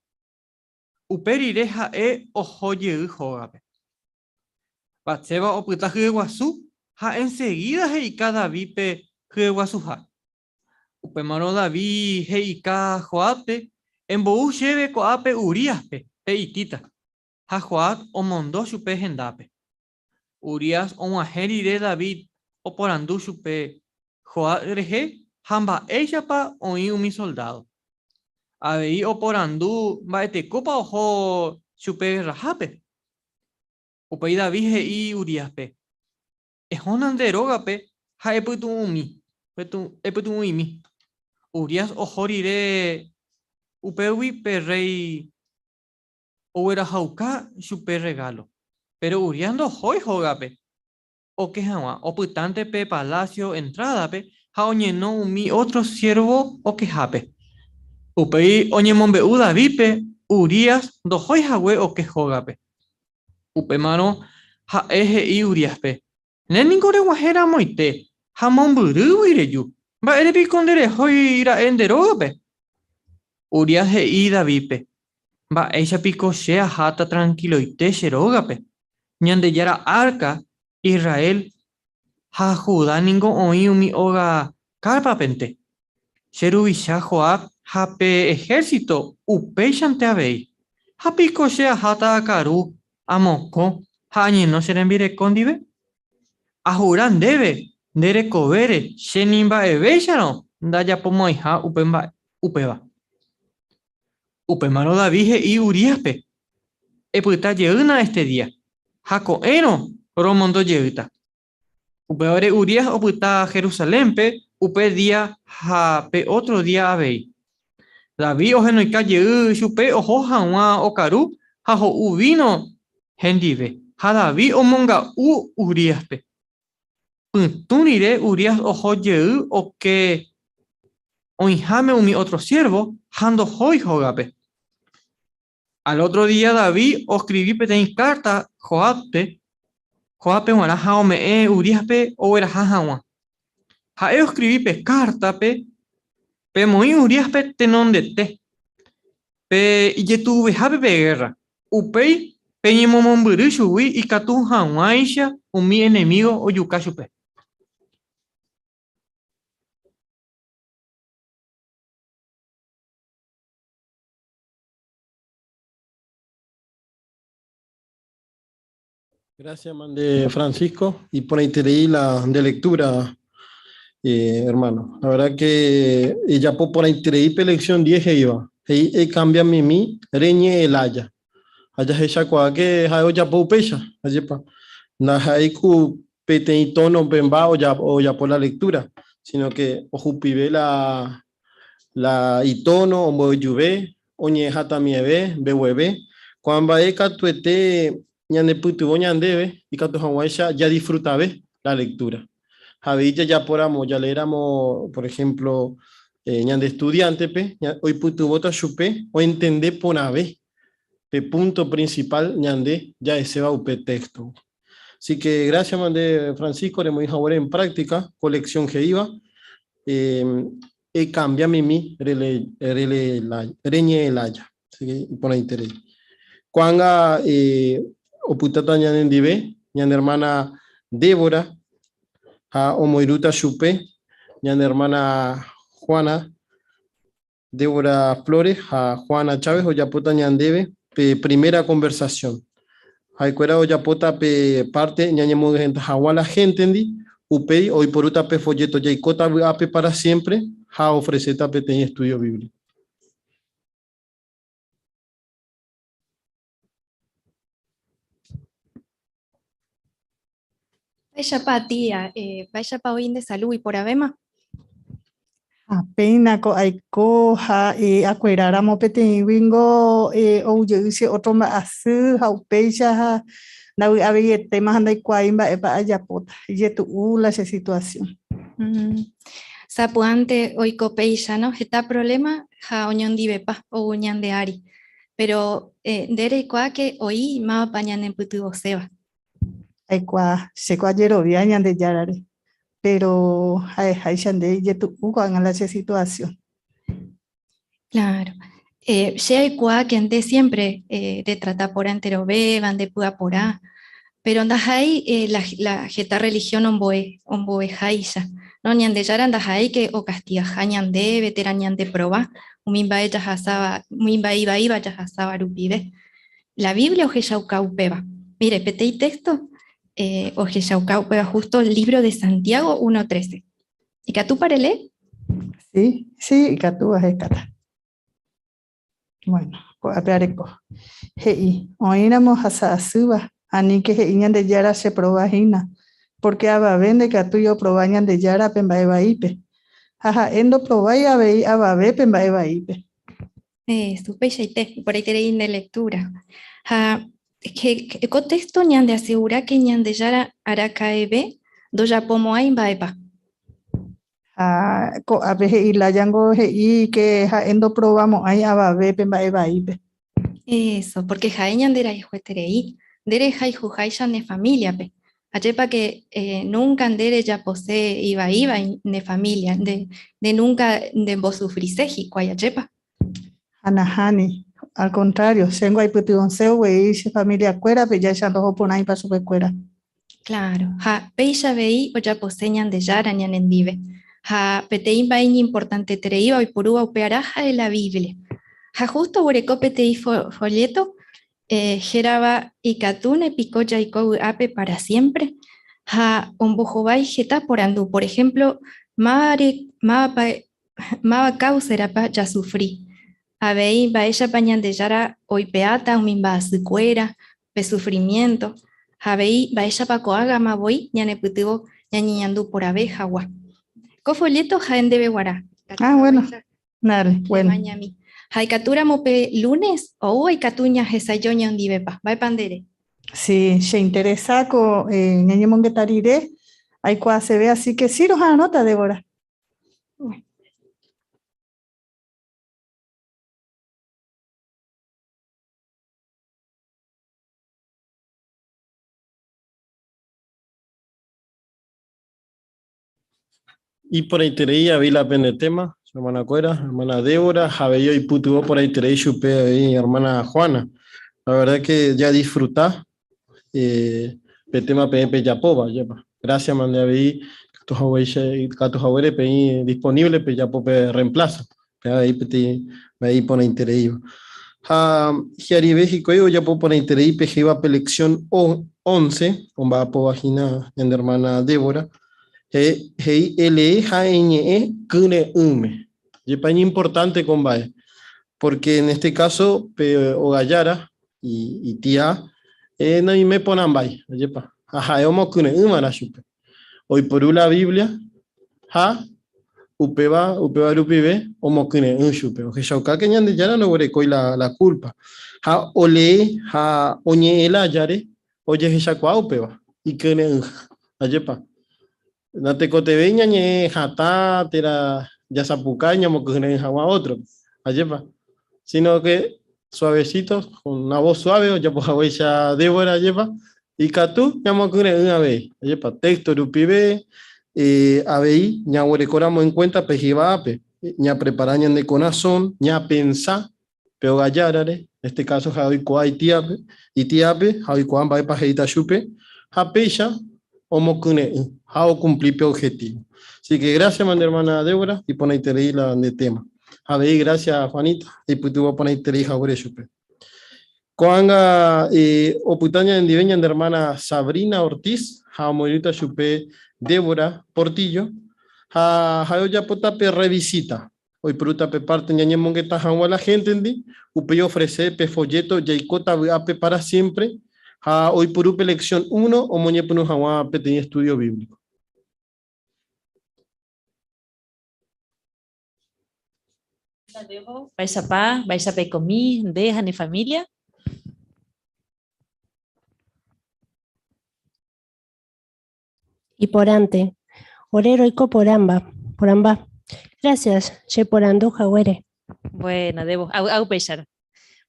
Upe rire ha'e oho jey hógape. Bat-seba opyta hyeguasu ha ensegída he'ika Davídpe hyeguasuha. Upémarõ David he'ika Joábpe, Embou chéve ko'ápe Uríaspe, pe hitita. Ha Joab omondo chupe hendápe. Urías og̃uahẽ rire David oporandu chupe Joab rehe ha mba'éichapa oĩ umi soldádo. Avei oporandu mba'etekópa oho chupe gerrahápe. Upéi David he'i Uríaspe, Ehóna nde rógape ha epytu'ũmi, epytu'ũ'imi. Urías oho rire upégui pe rréi oguerahauka chupe rregálo. Péro Urías ndohói hógape oke hag̃ua, opytánte pe palásio entrádape ha oñeno umi ótro siérvo okehápe. Upéi oñemombe'u Davídpe Urías ndohói hague oke hógape. Upémarõ ha'e he'i Uríaspe, Nde ningo reguahẽ ramoite ha mombyrýgui reju, mba'ére piko nderehói ra'e nde rógape? Urías he'i Davídpe, Mba'éicha piko che aháta trankiloite che rógape? Ñandejára árka, Israel ha Judá ningo oĩ umi óga kárpapente. Che ruvicha Joab ha pe ehérsito upéichante avei. Ha piko che aháta akaru, amokõ ha añeno che rembireko ndive? Ahura ndéve nde rekovére che ni mba'evéicharõ ndajapomo'ãiha upe mba'e upéva. Upémarõ David he'i Uríaspe, Epyta jeýna este día, ha ko'ẽrõ Romondo jeýta. Upévare Urías opyta Jerusalénpe upe día ha pe ótro día avei. David ohenoika jey chupe oho hag̃ua okaru ha ho'u víno hendive, ha David omonga'u Uríaspe. Pytũ rire Urías oho jey oke oĩháme umi ótro siérvo ha ndohói hógape. Al ótro día David oskrivi peteĩ kárta Joábpe, Joábpe g̃uarã ha ome'ẽ Uríaspe ogueraha hag̃ua. Ha'e oskrivi pe kártape, Pemoĩ Uríaspe tenondete, pe ijetu'uvehápe pe gérra, upéi peñemomombyry chugui ikatu hag̃uáicha umi enemígo ojuka chupe. Gracias, mande Francisco, y por ahí te leí la de lectura, eh, hermano. La verdad que ella por ahí te leí lección 10 iba. E cambia mimi, reñe el haya. Haya hecha que jae ojapo upéicha, ajépa. Ndaha'éi ku peteĩ tono pemba ojapo la lectura, sino que ohupive la la itóno omboyjuve, oñe'ẽhatãmieve, mbegueve. Ko'ã mba'e katuete ñanepytyvõ ñandéve ikatu hag̃uáicha jadisfrutave la lectura. Ha avei jajapóramo, jaleéramo, por ejemplo, ñande estudiántepe, oipytyvõta chupe oentende porãve pe punto principal ñande ja'eséva upe téxtogui. Así que gracias, mande Francisco, remoĩ haguére en práctica ko lección he'íva. Ekambia mimi reñe'ẽ lája. Así que iporãiterei. Ko'ág̃a opytáta ñanendive ñane hermana Débora ha omoirũta chupe ñane hermana Juana Débora Flores ha Juana Chávez ojapóta ñandéve pe primera conversación. Ha'ekuéra ojapóta pe parte ñañemog̃uahẽta hag̃ua la héntendi, upéi oiporúta pe folléto Jaikóta vy'ápe pára siémpre ha oofreséta peteĩ estúdio bíblico. Mba'éichapa tía, mba'éichapa oĩ nde salu iporãvéma? Ha péina ko aiko ha akueráramo peteĩguingo ou jey che ótro mba'asy ha upéicha ha ndavy'aveietéma ha ndaikuaái mba'épa ajapóta, ijetu'u la che situasión. Sapy'ánte oiko péicha, no? Heta provléma ha oñondivepa ou ñande ári. Péro nde reikuaáke oĩ mávapa ñanepytyvõséva. Aikuaa, chéko ajerovia Ñandejárare, péro ha'eháicha nde ijetu'u ko'ág̃a la che situasión. Claro. Che aikuaa ke nde siémpre retrata porã enterovéva, ndepy'aporã, péro ndaha'éi la heta rrelihión ombo'e, ombo'eháicha. No, Ñandejára ndaha'éi ke okastigaha ñandéve térã ñandeprova umi mba'e jahasáva, umi mba'e ivaíva jahasáva rupive. La Biblia ohechauka upéva. Mire, peteĩ texto ohechauka upéva justo libro de Santiago 1.13. Ikatúpa relee? Sí, sí, ikatu ahekáta. Bueno, ko'ápe areko. He'i, oĩramo ohasa asýva, aníke he'i Ñandejára cheprova hína, pórke avave ndaikatúi oprova Ñandejárape mba'e vaípe, ha ha'e ndoprovái avei avavépe mba'e vaípe. Eso, upeichaite, iporãiterei nde lectura. Ha ko texto ñandeasegura ke Ñandejára araka'eve ndojapomo'ãi mba'épa. Ha ko'ápe he'i lájango he'i ke ha'e ndoprovamo'ãi avavépe mba'e vaípe. Eso, porque ha'e ñanderayhueterei, nde rehayhuháicha ne familia-pe. Ajépa ke nunca nde rejapose ivaíva ne familia, nde, nde nunca ndembosufrise hikuái, ajépa? Ha nahániri, al contrario, chéngo aipytyvõse oguei che familia-kuérape jahecha ndohoporãipa chupekuéra. Claro, ha péicha avei ojapose Ñandejára ñanendive. Ha peteĩ mba'e iñimportantetereíva oiporúva upearã ha'e la Biblia. Ha justo oguereko peteĩ folléto hérava Ikatúne piko jaiko vy'ápe pára siémpre? Ha ombohovái heta porandu, por ehémplo, mávare, mávapa, máva káuserapa jasufri? Avei mba'éichapa Ñandejára oipe'áta umi mba'asykuéra, pe sufrimiénto. Ha avei mba'éichapa ko'ág̃ama voi ñanepytyvõ ñañeñandu porãve hag̃ua. Ko folleto ha'e ndéve g̃uarã. Ikatu Ah, bueno. haguéicha Dale, bueno. remañami. Ha ikatúramo pe lunes ou ikatu ñahesajo ñondivepa. Mba'épa nde ere? Sí, che interesa ko eh, ñañemongeta rire, aikuaaseve, así que sí roha'arõta, Débora. Iporãiterei avei la pene tema, hermanakuéra, hermana Débora, ha avei oipytyvõ porãiterei chupe avei hermana Juana. La verdad que ya disfruta eh, pe tema peẽ pejapóva, ajépa. Gracias mande avei ikatu haguéicha ikatu haguére peĩ disponible pejapo pe reemplazo. Pe avei peteĩ mba'e iporãitereíva. Ha hi'arive hikuái ojapo porãiterei pe he'íva pe lección 11, omba'apóva hína ñande hermana Débora, he'i elee ha eñe'ẽ kyre'ỹme. Jepa iñimportante ko mba'e, porque en este caso pe ogajára itía noime porãmbái, ajépa, ha ha'e omokyre'ỹva'erã chupe. Oiporu la Biblia ha upéva upéva rupive omokyre'ỹ chupe. Ohechaukáke Ñandejára ndoguerekói la, la kúlpa. Ha olee ha oñe'ẽ lájare ojehechakuaa upéva, ikyre'ỹ. Ajépa. Natekotevẽi ñañe'ẽ hatã térã jasapukái ñamokyre'ỹ hag̃ua ótrope. Ajépa. Sino que suavecito, con una voz suave, ojapo haguéicha Débora, ajépa, ikatu ñamokyre'ỹ avei, ajépa, texto rupive, eh, avei ñaguerekóramo en cuenta pe Jehovápe, ñaprepara ñane korasõ, ñapensa pe ogajárare, en este caso ha'e oikuaa itíape, itíape ha oikuaa mba'épa he'íta chupe, ha péicha omokyre'ỹ ha okumpli pe objetivo. Así que gracias, mande hermana Débora, iporãiterei la nde tema. Ha avei gracias Juanita, eipytyvõ porãiterei haguére chupe. Ko'ág̃a eh, opyta ñanendive ñande hermana Sabrina Ortiz ha omoirũta chupe Débora Portillo ha ha'e ojapóta pe revisita. Oipurúta pe párte ñañemongeta hag̃ua la héntendi, upéi oofrese pe folléto Jaikóta vy'ápe pára siémpre! ha oipuru pe leksión uno omoñepyrũ hag̃ua peteĩ estúdio bíblico. Mba'éichapa, mba'éichapa eikomi nde ha ne familia? Iporãnte. Ore roiko porãmba, porãmba. Gracias, che porandu haguére. Bueno, debo, au, upéicharõ.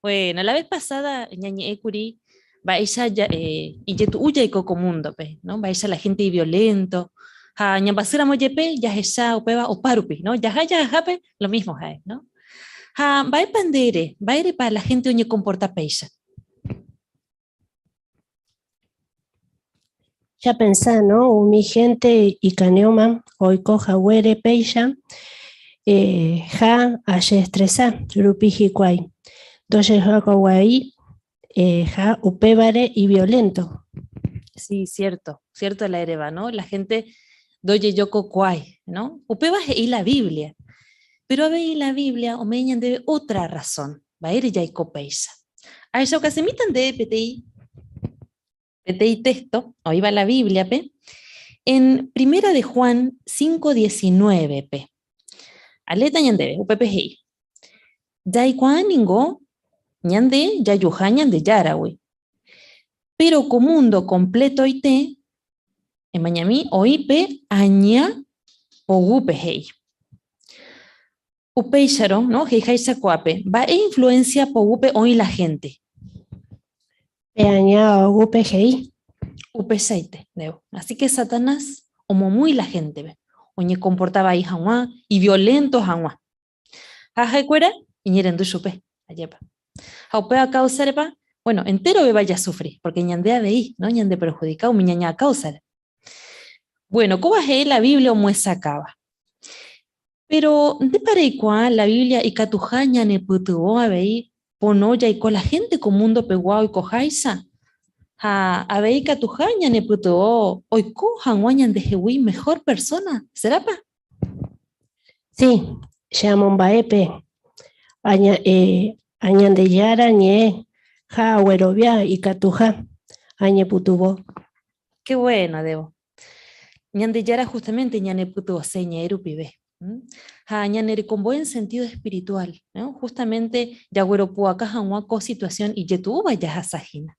Bueno, la vez pasada ñañe'ẽ kuri mba'éicha ja, eh, ijetu'u jaiko ko múndope, ¿no? Mba'éicha la gente iviolento, ha ñambasýramo jepe jahecha upéva opárupi, ¿no? Jaha jahahápe, lo mismo ha'e, ¿no? Ha mba'épa nde ere, mba'érepa la gente oñekomporta péicha? Ya pensá, ¿no? Umi gente ikaneóma oiko haguére péicha eh, ha ajeestresa rupi hikuái. Ndojejokoguái eh, ha upévare iviolento. Sí, cierto, cierto la ereva, ¿no? La gente ndojejokokuái, ¿no? Upéva he'i la Biblia. Pero avei la Biblia ome'ẽ ñandéve otra razón, mba'ére jaiko péicha. Ahechaukasemíta ndéve peteĩ peteĩ texto oĩva la Bíbliape, en Primera de Juan 5.19-pe. Aléta ñandéve, upépe he'i, Jaikuaa ningo ñande jajuha Ñandejáragui, péro ko múndo kompletoite, emañami, oĩ pe aña poguýpe, he'i. Upéicharõ, no, he'iháicha ko'ápe, mba'e influencia poguýpe oĩ la gente? Pe aña ogupe he'i. Upeichaite, ndévo. Así que Satanás omomýi la gente-pe, oñekomporta vai hag̃ua, iviolento hag̃ua. Ha ha'ekuéra iñe'ẽrendu chupe, ajépa. Ha upéva káusarepa, bueno, enteroveva jasufri, porque ñande avei, no, ñandeperhudika umi ñaña káusare. Bueno, kóva he'i la Biblia omyesakãva. Péro ndépa reikuaa la Biblia ikatuha ñanepytyvõ avei pono jaiko la hénte ko mundopegua oikoháicha? Ha avei ikatuha ñanepytyvõ oiko hag̃ua ñandehegui mehór persóna, serápa? Sí, che amomba'e pe aña, eh, Añandejára ñe'ẽ ha aguerovia ikatuha. Añepytyvõ. Qué bueno, Debo. Ñandejára justamente ñanepytyvõse ñe'ẽ rupive. Ha ñanerekombo'e en sentido espiritual, ¿no? Justamente jagueropu'aka hag̃ua ko situación ijetu'úva jahasa hína.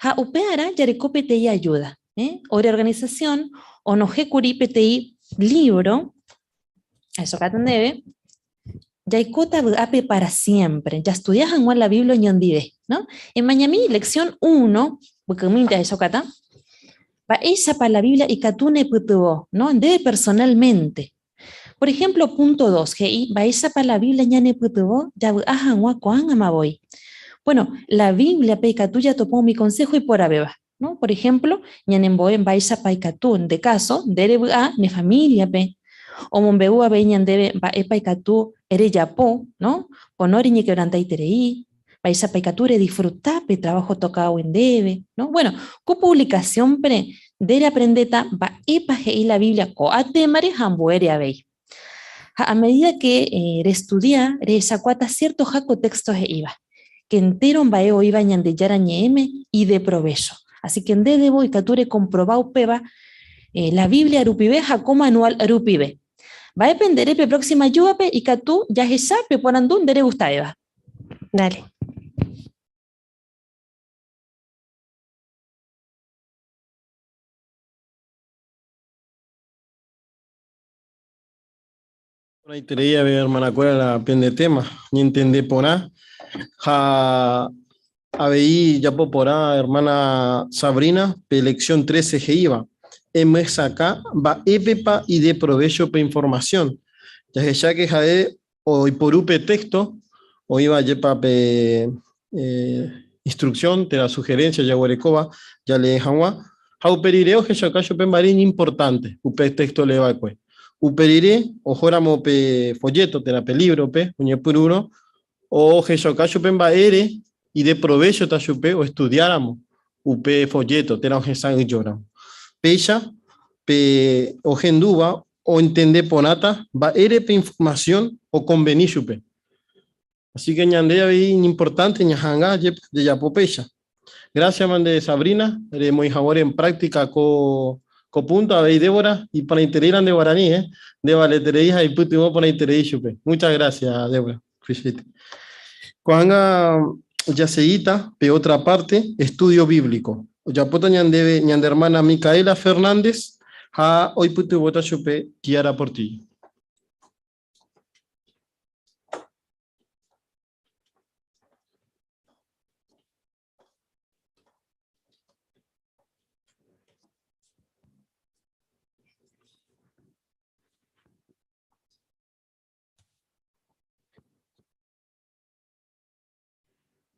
Ha upearã jareko peteĩ ayuda. ¿Eh? Ore organización onohẽkuri peteĩ libro, ahechaukáta ndéve, Jaikóta vy'ápe para siempre, jastudia hag̃ua la Biblia oñondive, ¿no? Emañami lección 1, mbykymínte ahechaukáta, mba'éichapa la Biblia ikatu nepytyvõ, ¿no? Ndéve personalmente. Por ejemplo, punto 2 he'i mba'éichapa la Biblia ñanepytyvõ javy'a hag̃ua ko'ág̃ama voi. Bueno, la Bíbliape ikatu jatopa umi consejo iporãvéva, ¿no? Por ejemplo, ñanembo'e mba'éichapa ikatu, nde káso, nde revy'a ne famíliape, omombe'u avei ñandéve mba'épa ikatu rejapo, ¿no? Pono reñequebrantaiterei, mba'éichapa ikatu redisfruta pe trabajo otokávagui ndéve, ¿no? Bueno, ko publicación-pe nde reaprendéta mba'épa he'i la Biblia ko'ã témare ha ambuére avei. Ha a medida que restudia, rehechakuaáta ciertoha ko texto he'íva, que entéro mba'e oĩva Ñandejára Ñe'ẽme ideprovécho. Así que nde debo ikatu rekomprova upéva la Biblia rupive ha ko manual rupive. Mba'épe nde ere pe próxima júvape ikatu jahecha pe porandu nde regustavéva. Dale. Porãiterei avei hermanakuéra la pende tema, ñentende porã ha avei japo porã hermana Sabrina pe lección 13 he'íva, emyesakã mba'épepa ideprovécho pe información. Jahecháke ha'e oiporu pe texto oĩva jepa pe instrucción térã sugerencia jaguerekóva jalee hag̃ua, ha upe rire ohechauka chupe mba'e iñimportánte upe texto olee va'ekue. Upe rire ohóramo pe folleto térã pe lívrope oñepyrũrõ, ohechauka chupe mba'ére ideprovéchota chupe oestudiáramo upe folleto térã ohesa'ỹijóramo. Péicha pe ohendúva oentende porãta mba'ére pe informasión okonveni chupe. Así que ñande avei iñimportánte ñaha'anga jajapo péicha. Gracias mande Sabrina, remoĩ haguére en práctica ko ko punto, avei Débora, iporãiterei nde guarani, eh? Nde valeterei ha ipytyvõ porãiterei chupe. Muchas gracias, Débora. Appreciate. Ko'ág̃a jaseguíta pe otra parte, estudio bíblico. Ojapóta ñandéve ñande hermana Micaela Fernández ha oipytyvõta chupe Kiara Portillo.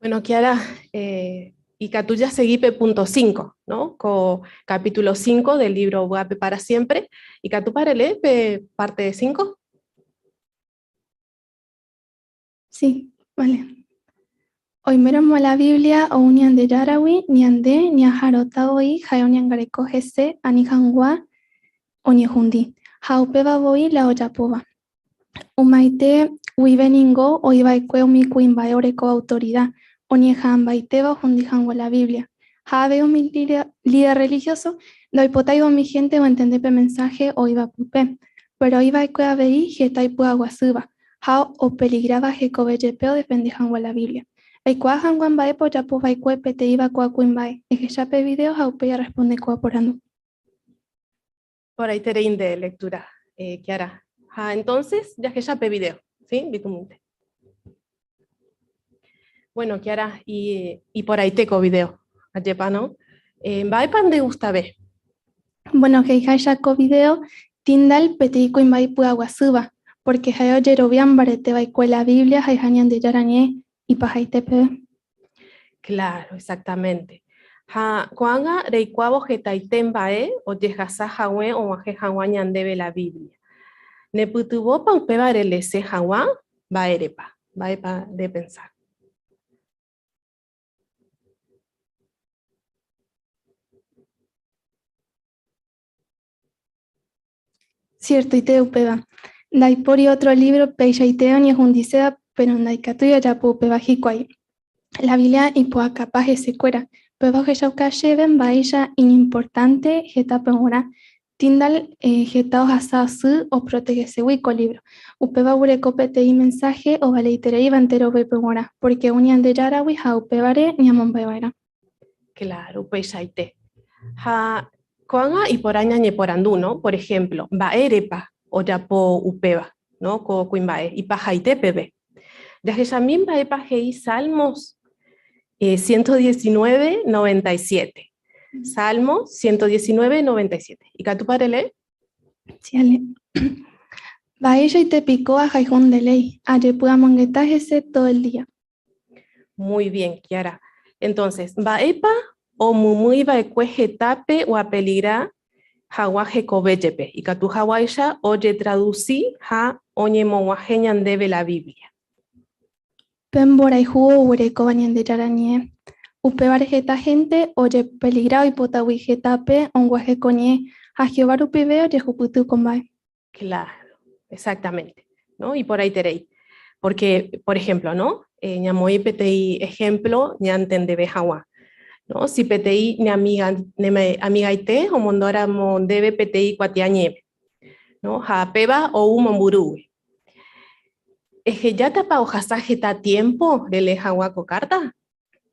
Bueno, Kiara, eh, ikatu jasegi pe punto 5, ¿no? Ko capítulo 5 del libro Vy'ápe para siempre. Ikatúpa relee pe parte 5? Sí, vale. Oiméramo la Biblia ou Ñandejáragui, ñande ñaharõta voi ha'e oñangareko hese ani hag̃ua oñehundi, ha upéva voi la ojapóva. Ymaite guive ningo oĩ va'ekue umi kuimba'e orekóva autorida, oñeha'ãmbaitéva ohundi hag̃ua la Biblia. Ha avei umi líder rrelihióso ndoipotáiva umi hénte oentende pe mensáhe oĩva pype. Péro oĩ va'ekue avei heta ipy'aguasýva ha opeligráva hekove jepe odefende hag̃ua la Biblia. Eikuaa hag̃ua mba'épa ojapo va'ekue peteĩva ko'ã kuimba'e, ehecha pe vidéo ha upéi erresponde ko'ã porandu. Porãiterei nde lectura, eh, Kiara. Ha entonces jahecha pe video, ¿sí? Mbytymínte. Bueno, Kiara, iporãite ko video, ajépa, no? Eh, mba'épa nde gustave? Bueno, he'iháicha ko video, Tyndale peteĩ kuimba'e ipy'aguasýva, pórke ha'e ojerovia mbarete va'ekue la Biblia ha'eha Ñandejára Ñe'ẽ ipahaite peve. Claro, exactamente. Ha ko'ág̃a reikuaávo hetaite mba'e ojehasa hague og̃uahẽ hag̃ua ñandéve la Biblia. Nepytyvõpa upéva relese hag̃ua? Mba'érepa? Mba'épa repensa? Ciertoite upéva. Ndaipóri ótro lívro peichaite oñehundiséva péro ndaikatúi ojapo upéva hikuái. La Biblia ipu'akapa hesekuéra, Upéva ohechauka chéve mba'éicha iñimportánte hetápe g̃uarã. Tyndale heta ohasa asy oprotegeségui ko lívro. Upéva oguereko peteĩ mensáhe ovaleitereíva enterovépe g̃uarã, pórke ou Ñandejáragui ha upévare ñamomba'eva'erã. Claro, upeichaite. Ha ko'ág̃a iporã ñañeporandu, no? Por ejemplo, mba'érepa ojapo upéva, no? Ko kuimba'e ipahaite peve. Jahechami mba'épa he'i Salmos 119, 97. Salmo 119, 97. Ikatúpa relee? Sí, ale. Mba'eichaite piko ahayhu nde léi, ajepy'amongeta hese todo el día. Muy bien, Kiara. Entonces, mba'épa omymýi va'ekue hetápe oapeligra hag̃ua hekove jepe, ikatu haguáicha ojetradusi ha oñemog̃uahẽ ñandéve la Biblia? Pe mborayhu oguerekóva Ñandejára ñe'ẽ. Upévare heta hénte ojepeligra oipotágui hetápe og̃uahẽ ko ñe'ẽ, ha Jehová rupive ojehupyty ko mba'e. Claro, exactamente, ¿no? Iporãiterei. Porque, por ejemplo, ¿no? Ñamoĩ peteĩ ejemplo ñantendeve hag̃ua, ¿no? Si peteĩ ne amiga, ne amigaite omondóramo ndéve peteĩ kuatiañe'ẽ, ¿no? Ha péva ou mombyry'gui. Ehejátapa ohasa heta tiempo relee hag̃ua ko carta?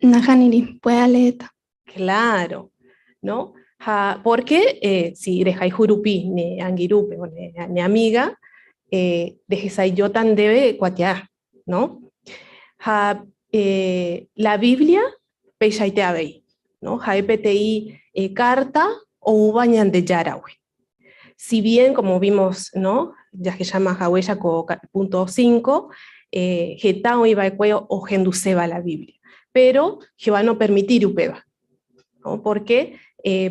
Nahániri, pya'e aleéta. Claro, ¿no? Ha porque si rehayhu rupi ne angirũpe o ne amiga, rehesa'ỹijóta ndéve kuatia, ¿no? Ha la Biblia peichaite avei, ¿no? Ha'e peteĩ carta oúva Ñandejáragui. Si bien, como vimos, ¿no? Jahecháma haguéicha ko punto 5, heta oĩva'ekue ohenduséva la Biblia. Pero Jehová no permitíri upéva, ¿no? Porque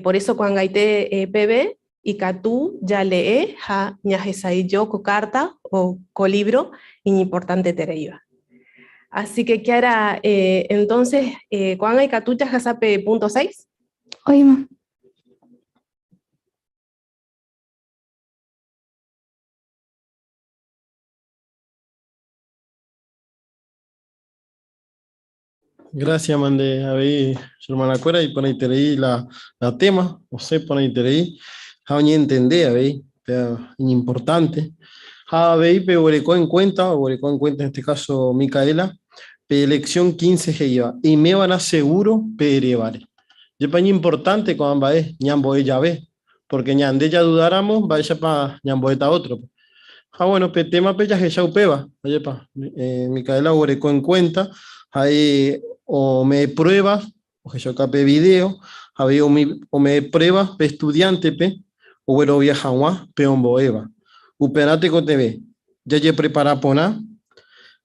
por eso ko'ag̃aite peve ikatu jale'e ha ñahesa'ỹijo ko carta o ko libro iñimportantetereíva. Así que, Kiara, entonces, ko'ág̃a ikatu jahasa pe punto 6? Oĩma. Gracias, mande avei hermanakuéra iporãiterei la, la tema, osẽ porãiterei ha oñentende avei, importante. Ha avei pe oguereko en cuenta, oguereko en cuenta en este caso Micaela, pe lección 15 he'íva, eiméva'erã seguro pe erévare. Jepa iñimportante ko'ã mba'e ñambo'e jave, porque ñande jadudáramo mba'éichapa ñambo'éta ótrope. Ha bueno, pe témape jahecha upéva, ajépa, Micaela oguereko en cuenta, ha'e ome'ẽ pruebas, ohechauka pe video, avei umi ome'ẽ pruebas pe estudiántepe oguerovia hag̃ua pe ombo'éva. Upearã tekotevẽ jajeprepara porã,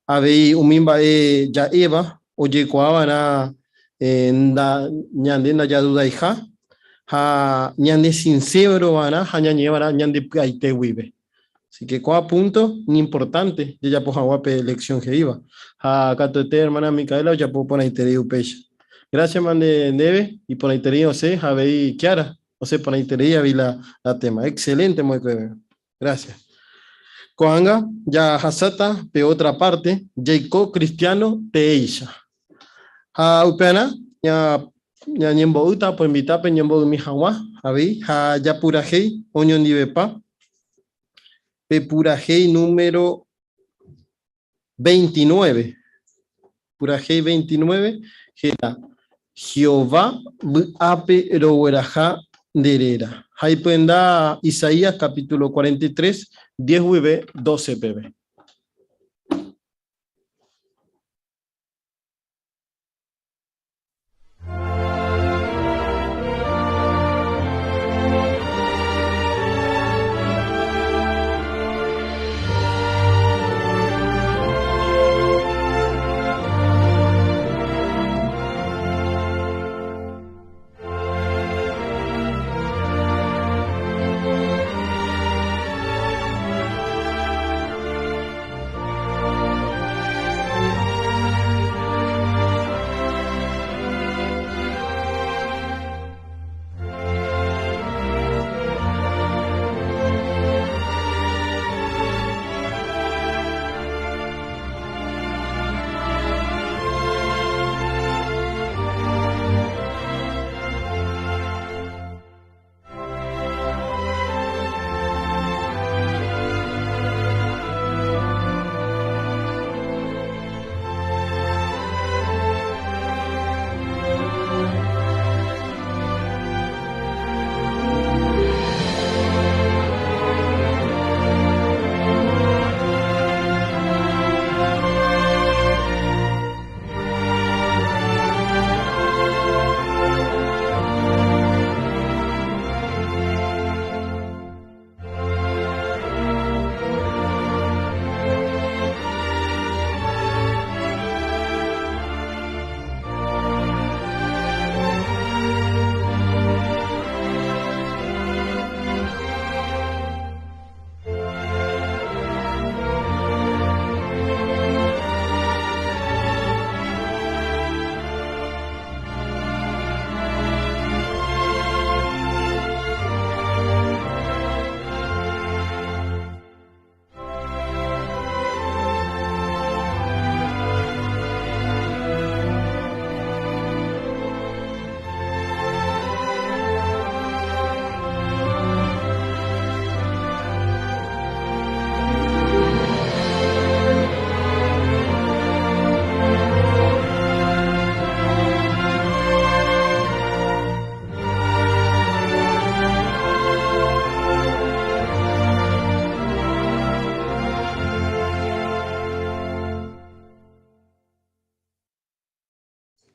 avei umi mba'e ja'éva ojekuaava'erã ñande ndajadudaiha ha ñane sincerova'erã ha ñañe'ẽva'erã ñande py'aite guive. Así que ko'ã punto iñimportante jajapo hag̃ua pe lección he'íva. Ha katuete hermana Micaela ojapo porãiterei upéicha. Gracias mande ndéve, iporãiterei osẽ ha avei Kiara osẽ porãiterei avei la, la tema. Excelente moikove. Gracias. Ko'ág̃a jahasáta pe otra parte, jaiko cristiano teéicha. Ha upearã ñañembo'ýta, poinvita peñembo'ymi hag̃ua avei ha japurahéi oñondivepa pe purahéi número 29. Purahéi 29 héra Jehová vy'ápe rogueraha nde réra. Ha ipyenda Isaías capítulo 43, 10 guive 12 peve.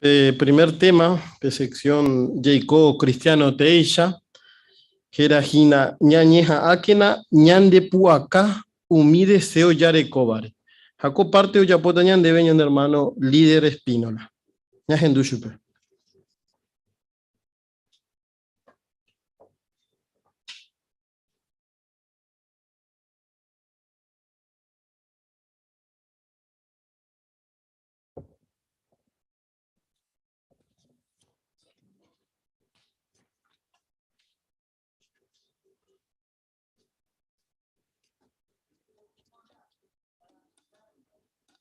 Pe primer tema, pe sección Jaiko Cristiano Teéicha, héra hína Ñañeha'ãkena ñandepu'aka umi deseo jarekóvare. Ha ko parte ojapóta ñandéve ñane hermano Líder Espínola. Ñahendu chupe.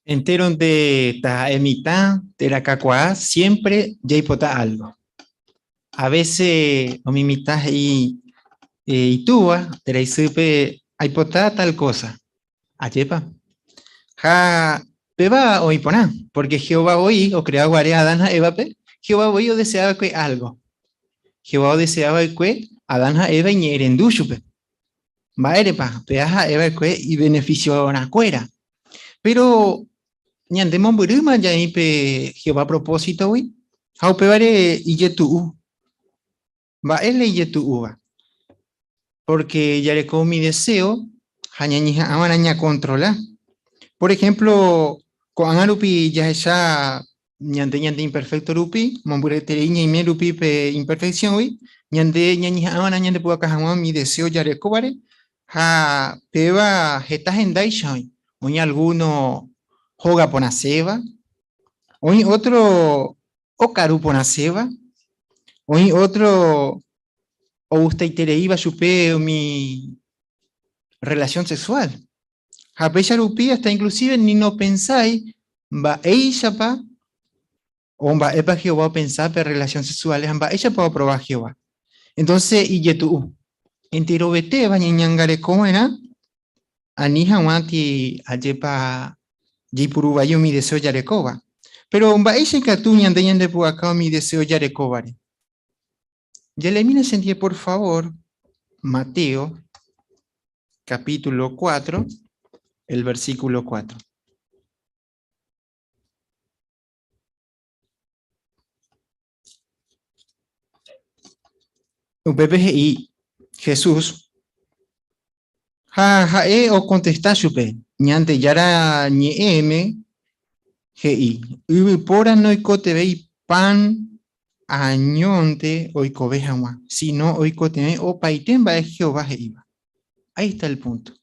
Entéronte taha'e mitã térã kakuaa siempre jaipota algo. A veces umi mitã he'i itúva térã isýpe aipota tal cosa. Ajépa? Ha péva oĩ porã, porque Jehová voi ocrea guare Adán ha Évape, Jehová voi odesea va'ekue algo. Jehová odesea va'ekue Adán ha Eva iñe'ẽrendu chupe. Mba'érepa? Péva ha'e va'ekue ibeneficiorãkuéra. Péro ñande mombyrýma jaĩ pe Jehová propósitogui ha upévare ijetu'u. Mba'e la ijetu'úva? Pórke jareko umi deséo ha ñañeha'ãva'erã ñakontrola. Por ehémplo, ko'ág̃a rupi jahecha ñande ñande imperfékto rupi, mombyryeterei ñaime rupi pe imperfeksióngui, ñande ñañeha'ãva'erã ñandepu'aka hag̃ua umi deséo jarekóvare ha péva heta hendáicha oĩ. Oĩ algúno hóga porãséva, oĩ ótro okaru porãséva, oĩ ótro ogustaitereíva chupe umi rrelasión sexuál. Ha péicha rupi hasta inclusive ni nopensái mba'éichapa o mba'épa Jehová opensa pe rrelasión sexuál ha mba'éichapa oaprova Jehová. Entonce ijetu'u. Enterovetéva ñañangareko va'erã ani hag̃ua ti ajépa jaipuru vai umi deseo jarekóva. Péro mba'éicha ikatu ñande ñandepu'aka umi deseo jarekóvare? Jaleemína chendive por favor Mateo capítulo 4, el versículo 4. Upépe he'i Jesús, ha ha'e okontesta chupe, Ñandejára Ñe'ẽme he'i, Yvypóra noikotevẽi pan añónte oikove hag̃ua, síno oikotevẽ opaite mba'e Jehová he'íva. Ahí está el punto.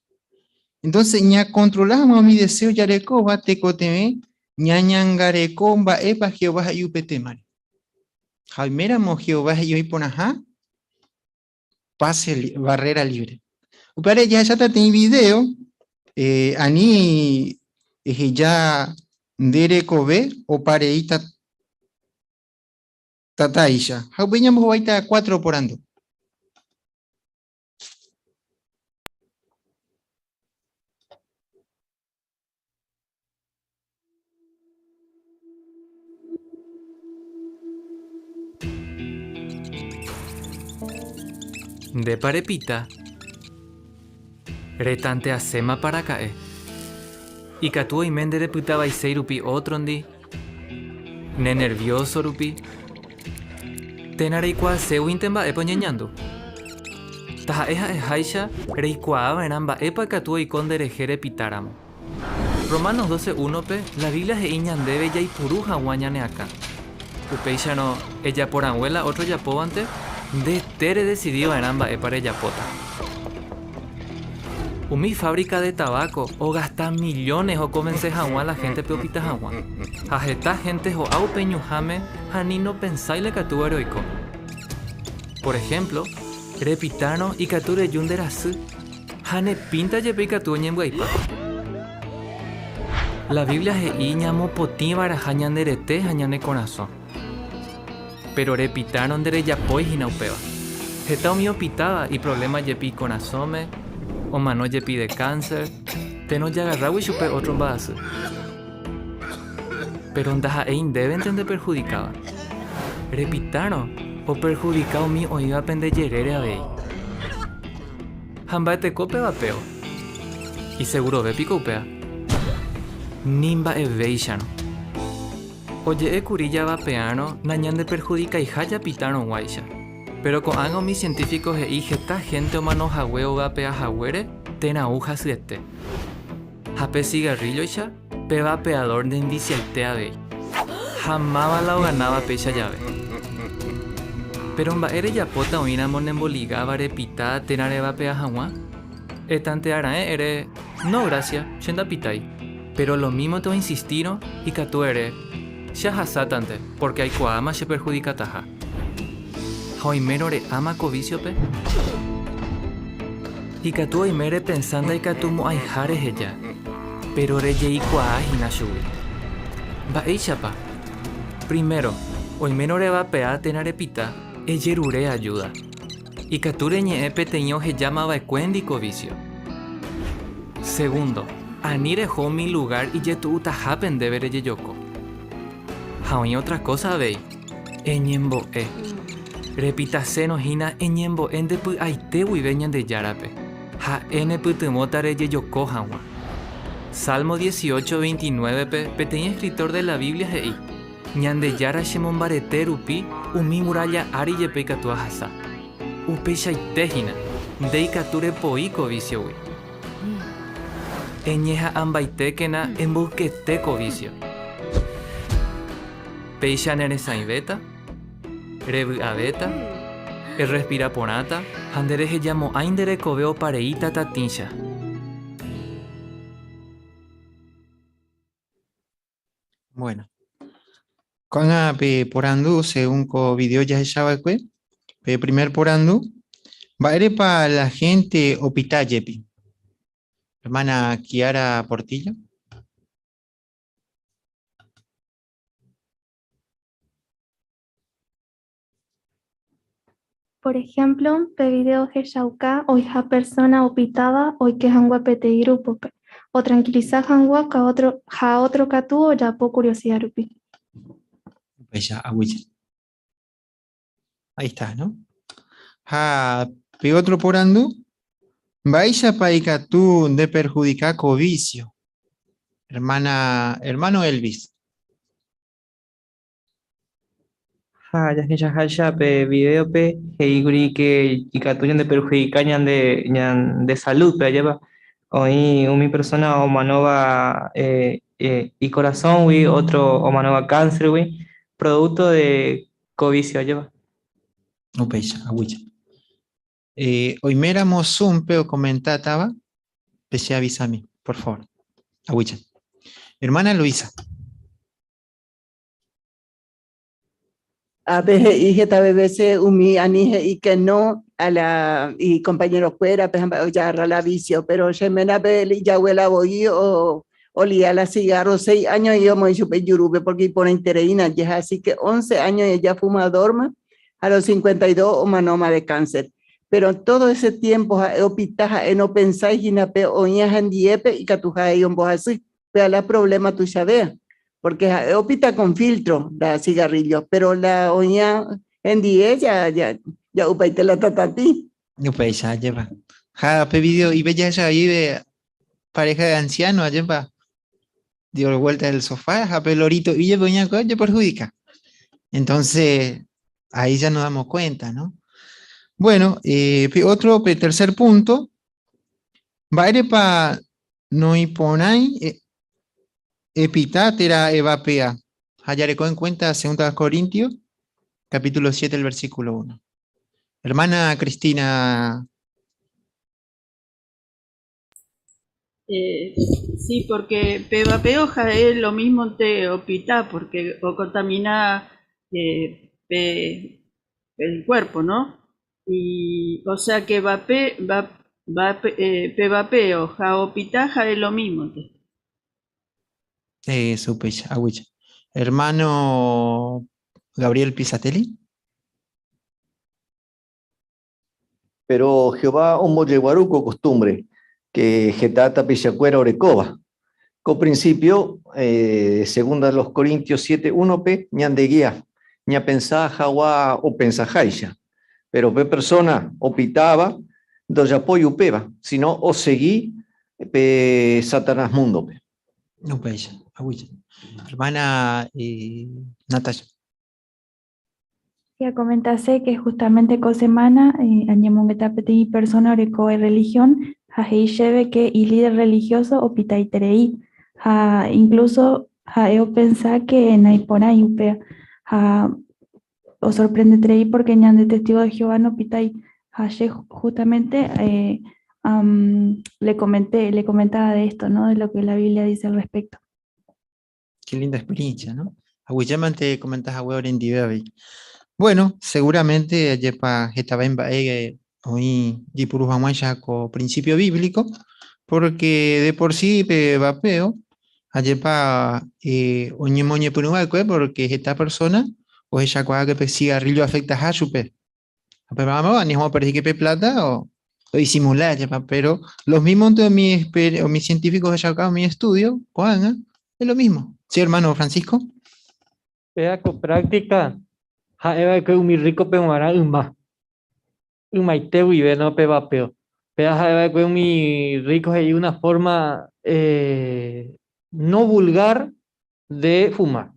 Entonces, ñakontrola hag̃ua umi deseo jarekóva tekotevẽ ñañangareko mba'épa Jehová he'i upe témare. Ha oiméramo Jehová he'i oĩ porãha, pase barrera libre. Upévare jahecháta peteĩ video, eh, ani eheja nde rekove opareíta tatáicha. Ha upéi ñambohováita cuatro porandu. Ndépa repita? Retanteasémapa raka'e? Ikatu oime nde repyta vaiséi rupi ótrondi, nenervióso rupi, térã reikuaaséguinte mba'épa oñeñandu. Taha'e ha'eháicha reikuaava'erã mba'épa ikatu oiko nderehe repitáramo. Romanos doce únope la Biblia he'i ñandéve jaipuru hag̃ua ñane akã. Upéicharõ, ejapo rangue la ótro ojapóvante, ndete redesidi va'erã mba'épa rejapóta. Umi fávrika de taváko ogasta millones okonvense hag̃ua la héntepe opita hag̃ua. Ha heta hénte ho'a upe ñuhãme ha ni nopensái la ikatúvare oiko. Por ehémplo, repitárõ ikatu reju nderasy ha ne pínta jepe ikatu oñembyaipa. La Biblia he'i ñamopotĩ va'erãha ñande rete ha ñane korasõ. Péro repitárõ nderejapói hína upéva. Heta umi opitáva iprovléma jepi ikorasõme, omano jepi de kánser, térã ojagarrágui chupe ótro mba'asy. Péro ndaha'éi ndévente ndeperhudikáva. Repitárõ, operhudika umi oĩvape nde jerére avei. Ha mba'eteko péva peo? Isegurove piko upéva? Ni mba'evéicharõ. Oje'e kuri javapeárõ nañandeperhudikaiha japitárõguáicha. Péro ko'ág̃a umi sientífiko he'i heta hénte omano hague ovapea haguére térã ou hasyete. Ha pe sigarrílloicha, pe vapeadór nenvisiaite avei. Ha máva la oganáva péicha jave? Péro mba'e rejapóta oĩramo nemboligáva repita térã revapea hag̃ua? Etantearaẽ ere, No, grásia, che ndapitái. Péro lomímonte oinsistírõ, ikatu ere, Che ahasátante, pórke aikuaáma cheperhudikataha. Ha oimérõ re'áma ko vísiope? Ikatu oime repensa ndaikatumo'ãiha reheja, péro rejeikuaa hína chugui. Mba'éichapa? Primero, oimérõ revapea térã repita, ejerure ajúda. Ikatu reñe'ẽ peteĩ ohejáma va'ekuéndi ko vísio. Segundo, ani reho umi lugár ijetu'utahápe ndéve rejejoko. Ha oĩ ótra kósa avei, eñembo'e. Repitasérõ hína eñembo'e nde py'aite guive Ñandejárape, ha'e nepytyvõta rejejoko hag̃ua. Salmo 18, 29-pe peteĩ eskritór de la Biblia he'i, Ñandejára chemombarete rupi umi murálla ári jepe ikatu ahasa. Upeichaite hína, nde ikatu repoi ko vísiogui. Eñeha'ãmbaitékena emboykete ko vísio. Péicha neresãivéta, revy'avéta, errespira porãta ha nderehejamo'ãi nde rekove opareíta tatĩcha. Bueno. Ko'ág̃a pe porandu según ko video jahechava'ekue, pe primer porandu, mba'érepa la gente opita jepi? Hermana Kiara Portillo. Por ejemplo, pe video ohechauka oiha persona opitáva oike hag̃ua peteĩ grupo-pe, otranquiliza hag̃ua ha ótro katu ojapo curiosidad rupi. Upéicha, aguyje. Ahí está, ¿no? Ha pe otro porandu, mba'éichapa ikatu ndeperhudika ko vicio? Hermana, hermano Elvis. Ha jahechaháicha pe vidéope he'íkuri ke ikatu ñandeperhudika ñande ñande salúdpe, ajépa oĩ umi persóna omanóva ikorasõgui, ótro omanóva kánsergui, prodúkto de ko vísio, ajépa. Upéicha, aguyje. Oiméramo Zoom-pe okomentátava, pecheavisami, por favor. Aguyje. Hermana Luisa. Ápe he'i hetave vése umi ani he'i ke no a la ikompañerokuérape ha mba'e ojagarra la vicio, péro che ménape ijaguéla voi olia la cigarro seis áño oĩ omoĩ chupe ijurúpe pórke iporãitereína jeha, asi ke once áño oĩ fumadórma ha los 52 omanóma de cáncer. Péro tódo ese tiémpo ha'e opita ha'e nopensái hína pe oĩva hendiépe ikatuha he'i ombohasy. Péa la problema tuichavéa, porque ha'e opita con filtro la cigarrillo, pero la oĩva hendie ja, ja, ja'upaite la tatatĩ. Upéicha, ajépa. Ha pe video ipe jahecha vive pareja de anciano, ajépa. Dio vuelta del sofá, ha pe lorito y jepe oña je perjudica. Entonces, ahí ya nos damos cuenta, ¿no? Bueno, pe otro, pe tercer punto, mba'érepa Noĩporãi epita térã evapea, ha jareko en cuenta Segunda Corintios, capítulo 7, el versículo 1. Hermana Cristina. Sí, porque pe vapeo ha'e lo mismo te opita, porque o contamina pe, el cuerpo, ¿no? Y, o sea que vape, va, va, pe vapeo ha opita ha'e lo mismo. Eso, upéicha, aguyje. Hermano Gabriel Pisatelli. Péro Jehová ombojeguaru ko kostúmbre ke heta tapichakuéra orekóva. Ko prinsípio, segunda de los Corintios 7, 1-pe, ñandegia ñapensa hag̃ua opensaháicha. Péro pe persóna opitáva ndojapói upéva, síno osegi pe Satanás múndope. Upéicha. Aguyje. Hermana eh, Natalia. Ya comentase que justamente ko semana eh, añemongeta peteĩ persona oreko religión ha he'i chéve que ilíder religioso opitaiterei ha incluso ha'e opensa que naiporãi upéva ha osorprendeterei porque ñande testigo de Jehová no pitái ha che justamente eh, le comenté, le comentaba de esto, ¿no? De lo que la Biblia dice al respecto. Qué linda experiencia, ¿no? Aguyjémante comentas hague orendive avei. Bueno, seguramente ajépa hetave mba'e oĩ jepuru hag̃uáicha ko principio bíblico, porque de por sí pe vapeo ajépa eh, oñemoñepyrũ va'ekue porque heta persona ohechakuaa que pe cigarrillo afectaha chupe. Ha pe vamos ani hag̃ua operhike pe plata o odisimula ajépa, pero los mismos umi, umi científicos ohechauka umi estudio ko'ág̃a es lo mismo. Sí, hermano Francisco. Péa ko práctica ha'eva'ekue umi rico-pe g̃uarã yma. Ymaite guive no pe vapeo. Péa ha'eva'ekue umi rico he'i una forma eh, no vulgar de fumar.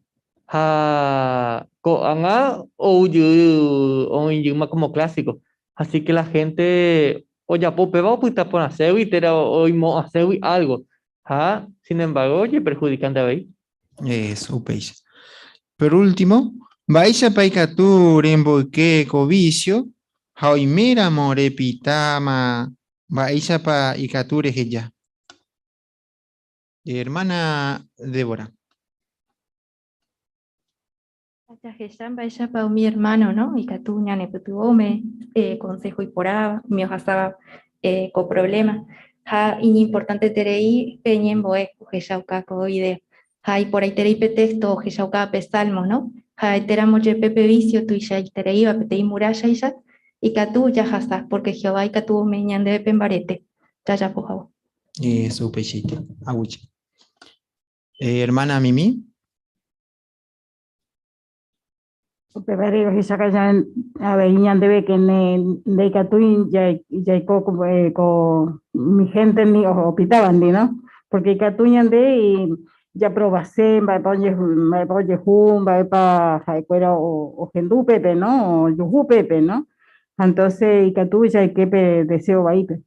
Ha ko'ág̃a ou jey oĩ jeýma como clásico. Así que la gente ojapo upéva opyta porãségui térã oimo'ãségui algo. Ha, sin embargo, ojeperhudikánte avei. Eso, upéicha. Por último, mba'éichapa ikatu remboyke ko vicio ha oiméramo repitáma mba'éichapa ikatu reheja? Hermana Débora. Jahecha mba'éichapa umi hermano, no? Ikatu ñanepytyvõme, eh, consejo iporãva, umi ohasáva eh, ko problema. Ha iñimportanteterei pe ñembo'e ohechauka ko video. Ha iporãiterei pe texto ohechaukáva pe Salmos, no? Ha'etéramo jepe pe vicio tuichaitereíva peteĩ muralla-icha, ikatu jahasa, porque Jehová ikatu ome'ẽ ñandéve pe mbarete jajapo hag̃ua. Eso, upeichaite. Aguyje. Eh, hermana Mimi. Upévare ohechauka avei ñandéve que ne ndaikatúi jaiko eh, ko umi gente-ndi opitávandi, no? Porque ikatu ñande japrobase mba'épa mba'épa ojehu, mba'épa ha'ekuéra ohendu pépe, no? Ojuhu pépe, no? Ha entonces ikatu jaike pe deseo vaípe.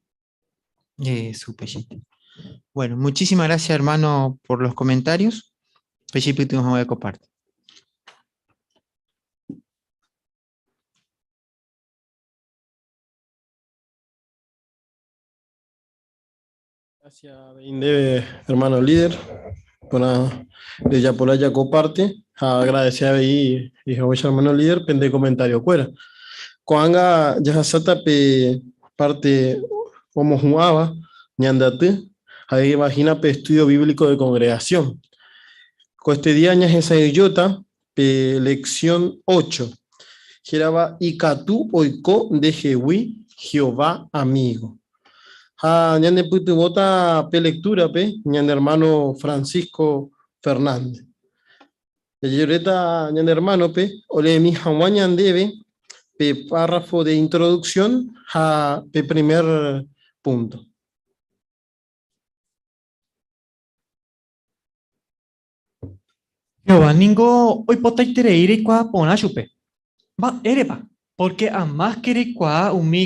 Eso, upeichaite. Bueno, muchísimas gracias, hermano, por los comentarios. Pechipytyvõ ko parte. Gracias, ndéve, hermano líder, por rejapo ko parte. Ha agradecer avei ihaguéicha hermano líder pende comentario kuéra. Ko'ág̃a jahasáta pe parte omohu'ãva ñande aty ha'éva hína pe estudio bíblico de congregación. Ko este día ñahesa'ỹijóta pe lección 8, hérava Ikatu oiko ndehegui Jehová amigo. Ha ñanepytyvõta pe lectura-pe ñane hermano Francisco Fernández. Jajeruréta ñane hermano-pe oleemi hag̃ua ñandéve pe párrafo de introducción ha pe primer punto. Jehová ningo oipotaiterei reikuaa porã chupe. Mba'érepa? Pórke amáske reikuaa umi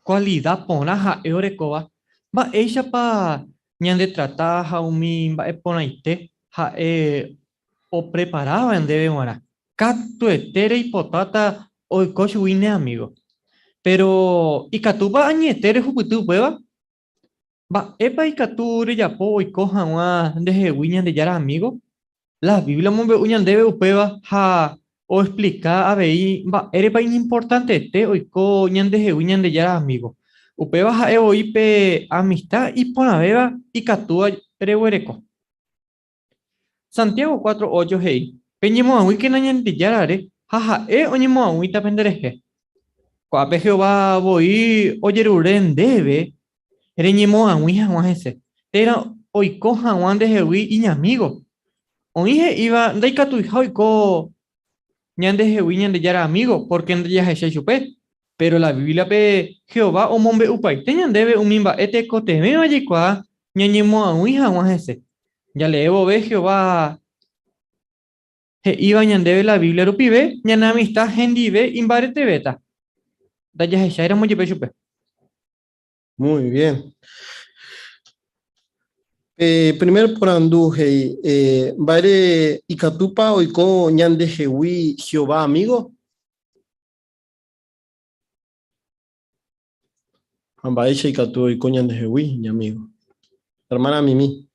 kualida porã ha'e orekóva, mba'éichapa ñandetrata ha umi mba'e porãite ha'e opreparáva ndéve g̃uarã, katuete reipotáta oiko chugui ne amígo. Péro ikatúpa añete rehupyty upéva? Mba'épa ikatu rejapo oiko hag̃ua ndehegui Ñandejára amígo? La Biblia omombe'u ñandéve upéva ha oexplika avei mba'érepa iñimportantete oiko ñandehegui Ñandejára amígo. Upéva ha'e voi pe amista iporãvéva ikatúva reguereko. Santiago 4:8 he'i, Peñemoag̃uíkena Ñandejárare ha ha'e oñemoag̃uíta penderehe. Ko'ápe Jehová voi ojerure ndéve reñemoag̃ui hag̃ua hese, térã oiko hag̃ua ndehegui iñamígo. Oĩ he'íva ndaikatuiha oiko ñandehegui Ñandejára amígo pórke ndajahechái chupe. Péro la Bíbliape Jehová omombe'upaite ñandéve umi mba'e tekotevẽva jaikuaa ñañemoag̃ui hag̃ua hese. Jalee vove Jehová he'íva ñandéve la Biblia rupive, ñane amista hendive imbaretevéta. Ndajahecháiramo jepe chupe. Muy bien. Pe primer porandu he'i, eh, mba'ére ikatúpa oiko ñandehegui Jehová amigo? Ha mba'éicha ikatu oiko ñandehegui iñamigo? Hermana Mimi.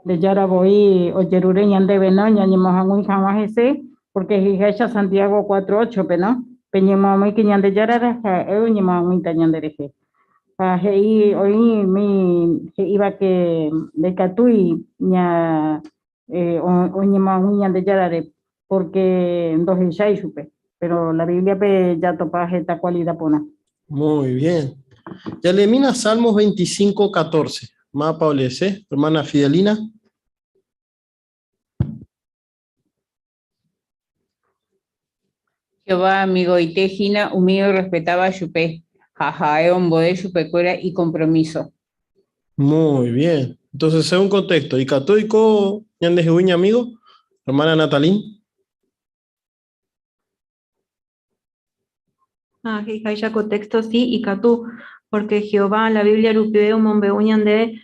Ñandejára voi ojerure ñandéve, no, ñañemohag̃ui hag̃ua hese, porque he'iháicha Santiago 4:8-pe, no, Peñemoag̃uíke Ñandejárare ha ha'e oñemoag̃uíta ñanderehe. Ha he'i oĩ umi he'íva ke ndaikatúi ña oñemoag̃ui Ñandejárare pórke ndohechái chupe. Péro la Bíbliape jatopa heta kualida porã. Muy bien. Jaleemína Salmos 25, 14. Mápa oleese, hermana Fidelina. Jehová amigoite hína umi orrespetáva chupe, ha ha'e ombo'e chupekuéra ikompromíso. Muy bien. Entonces, según contexto, ikatu oiko ñandehegui ñamigo? Hermana Natalín. Ha he'iháicha ko texto si ikatu, porque Jehová la Biblia rupive omombe'u ñande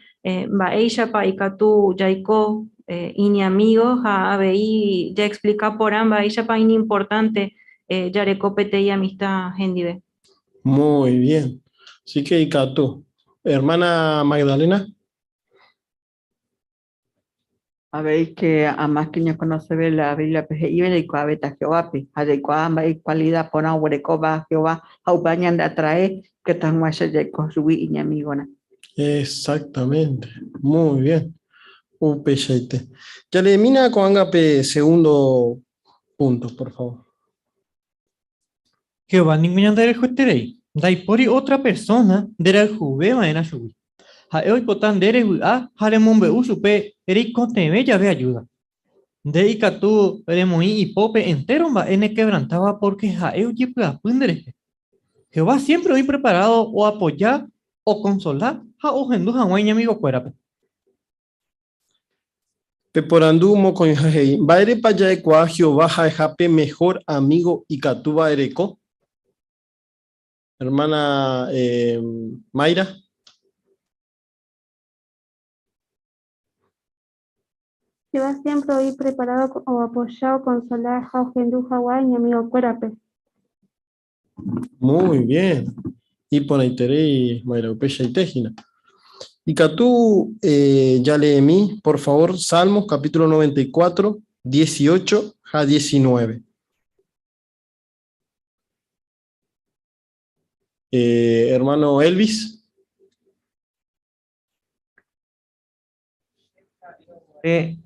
mba'éichapa ikatu jaiko iñamigo ha avei jaexplika porã mba'éichapa iñimportánte jareko peteĩ amista hendive. Muy bien. Así que ikatu. Hermana Magdalena. Avei ke amáske ñakonoseve la Bíbliape he'íva jaikuaavéta Jehovápe, ha jaikuaa mba'e kualida porã oguerekóva Jehová ha upéva ñandeatrae ikatu hag̃uáicha jaiko chugui iñamigorã. Exactamente. Muy bien. Upeichaite. Jaleemína ko'ág̃a pe segundo punto, por favor. Jehová ningo ñanderayhueterei, ndaipóri ótra persóna nderayhuve va'erã chugui. Ha'e oipota nde revy'a ha remombe'u chupe reikotevẽ jave ajúda. Nde ikatu remoĩ ipópe entéro mba'e nekevrantáva pórke ha'e ojepy'apy nderehe. Jehová siémpre oĩ preparádo oapoja, okonsola ha ohendu hag̃ua iñamigokuérape. Pe porandu mokõiha he'i, Mba'érepa ja'ekuaa Jehová ha'eha pe mehór amígo ikatúva ereko? Ermána Mayra. Jehová siémpre oĩ preparádo oapoja, okonsola ha ohendu hag̃ua iñamigokuérape. Muy bien. Iporãiterei Mayra, upeichaite hína. Ikatu eh, jaleemi, por favor, Salmos capítulo 94, 18 ha 19. Eh, hermano Elvis. Che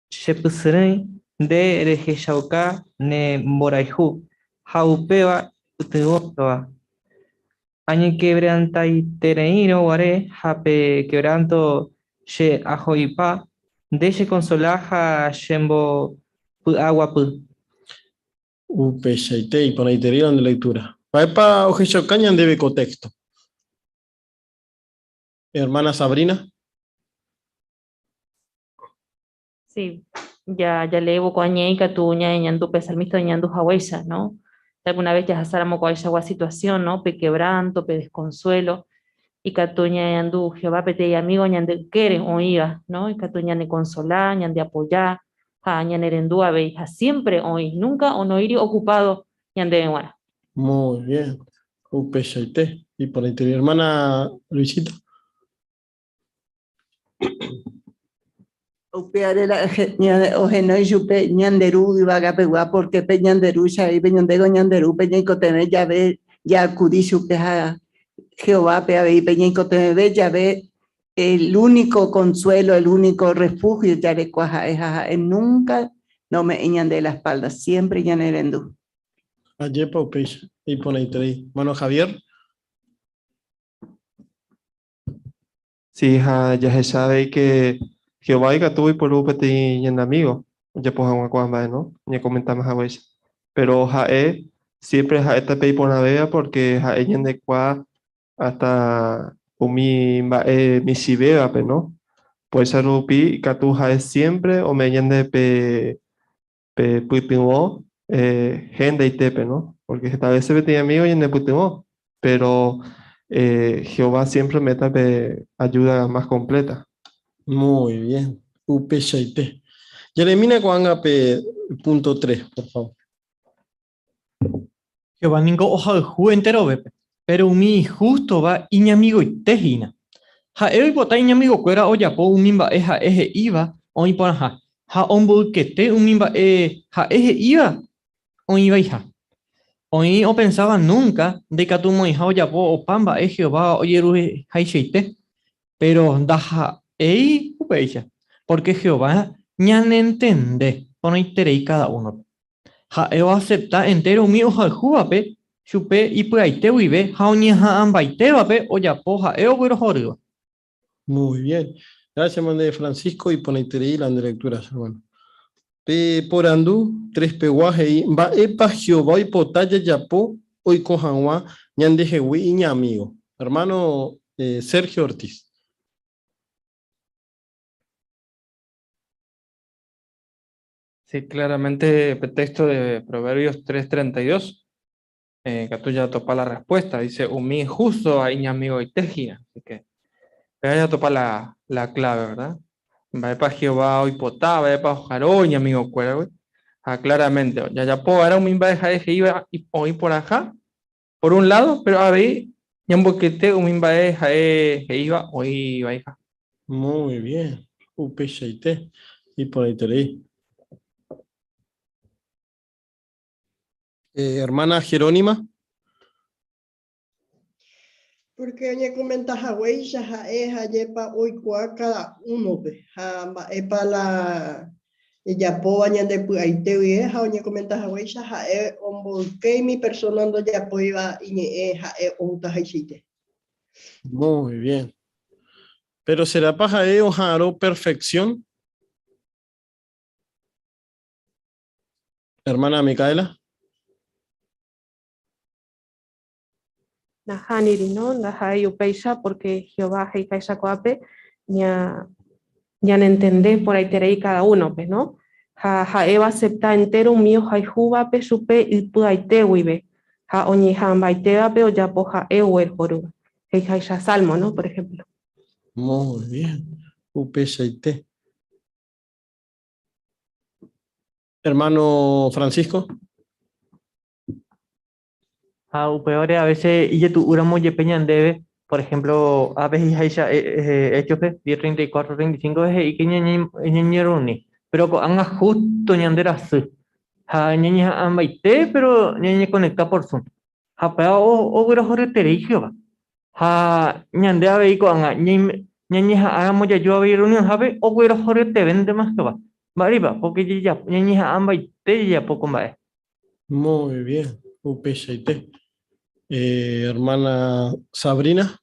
chepysyrỹi nde rehechauka ne mborayhu ha upéva ipytyvõtava. Añekevrantaitereírõ guare ha pe quebranto che aho'ipa, nde chekonsola ha chembopy'aguapy. Upeichaite, iporãiterei la nde lectura. Mba'épa ohechauka ñandéve ko texto? Hermana Sabrina. Sí, ya, ya leévo ko'ã ñe'ẽ ikatu ñañeñandu pe salmista oñeñandu haguéicha, ¿no? Alguna vez jahasáramo ko'ãichagua situación, ¿no? Pe quebranto, pe desconsuelo, ikatu ñañandu Jehová peteĩ amigo ñande ykére oĩva, ¿no? Ikatu ñaneconsola, ñandeapoya ha ñanerendu avei, ha siempre oĩ, nunca onoĩri ocupado ñandéve g̃uarã. Muy bien. Upeichaite. Iporãiterei. Hermana Luisita. Upévare la ohenói chupe ñande Ru yvagapegua, pórke pe ñande Rúicha avei pe ñandéko ñande Rúpe ñaikotevẽ jave jaakudi chupe ha Jehovápe avei pe ñaikotevẽve jave el único consuelo, el único refugio jarekua ha'e ha ha'e nunca nome'ẽi ñande la espalda, siempre ñanerendu. Ajépa upéicha, iporãiterei. Hermano Javier. Sí, ha jahecha avei ke Jehová ikatu oiporu peteĩ ñane amígo ojapo hag̃ua ko'ã mba'e, no? Ñakomentáma haguéicha. Péro ha'e siémpre ha'éta pe iporãvéva pórke ha'e ñandekuaa. Hasta umi mba'e michĩvévape, no? Upéicha rupi ikatu ha'e siempre ome'ẽ ñande pe pe pytyvõ hendaitépe, no? Porque heta veces peteĩ amigo ñanepytyvõ, pero Jehová siempre ome'ẽta pe ayuda más completa. Muy bien, upeichaite. Jeremína ko'ág̃a pe punto 3, por favor. Jehová ningo ohayhu enterovépe, péro umi ihústova iñamigoite hína. Ha'e oipota iñamigokuéra ojapo umi mba'e ha'e he'íva oĩ porãha, ha omboykete umi mba'e ha'e he'íva oĩ vaiha. Oĩ opensáva núnka ndaikatumoĩha ojapo opa mba'e Jehová ojerurehaichaite, péro ndaha'éi upéicha, pórke Jehová ñanentende porãiterei káda únope. Ha'e oasepta entéro umi ohayhúvape chupe ipy'aite guive ha oñeha'ãmbaitévape ojapo ha'e oguerohorýva. Muy bien. Gracias, mande Francisco, iporãiterei la nde lectura, hermano. Pe porandu trespegua he'i mba'épa Jehová oipota jajapo oiko hag̃ua ñandehegui iñamígo. Hermano Sergio Ortiz. Sí, claramente el texto de Proverbios 3.32, que tú ya topa la respuesta, dice, umi justo a iñamigo itehína. Así que, pero ya topa la clave, ¿verdad? Mba'épa Jehová oipota, mba'épa oha'arõ iñamigokuéragui. Ha claramente, jajapo era umi mba'e ha'e he'íva oĩ porãha, por un lado, pero avei ñamboykete umi mba'e ha'e he'íva oĩ vaiha. Muy bien, upeichaite, iporãiterei. Hermana Jerónima. Porque oñekomenta haguéicha ha'e ha'épa oikuaa káda únope ha mba'épa la ejapóva ñande py'aite guive ha oñekomenta haguéicha ha'e omboyke umi persóna ndojapóiva iñe'ẽ ha'e outahaicháite. Muy bien. Pero serápa ha'e oha'arõ perfección? Hermana Micaela. Nahániri, no? Ndaha'éi upéicha porque Jehová he'iháicha ko'ápe ña ñanentende porãiterei cada uno-pe, no? Ha ha'e oacepta entero umi ohayhúvape chupe ipy'aite guive ha oñeha'ãmbaitévape ojapo ha'e oguerohorýva. He'iháicha Salmo, no? Por ejemplo. Muy bien. Upeichaite. Hermano Francisco. Ha upévare a veces ijetu'úramo jepe ñandéve, por ejemplo, ápe he'iháicha Hechos-pe, 10, 34, 35 he'i que ñañereuni, pero ko'ág̃a justo ñande rasy ha ñañeha'ãmbaite pero ñañeconecta por Zoom. Ha upéva oguerohoryeterei Jehová. Ha ñande avei ko'ág̃a ñañeha'ãramo jaju avei reunionhápe oguerohoryetevéntema Jehová. Mba'érepa? Porque ñañeha'ãmbaite jajapo ko mba'e. Muy bien, upeichaite. Hermana Sabrina.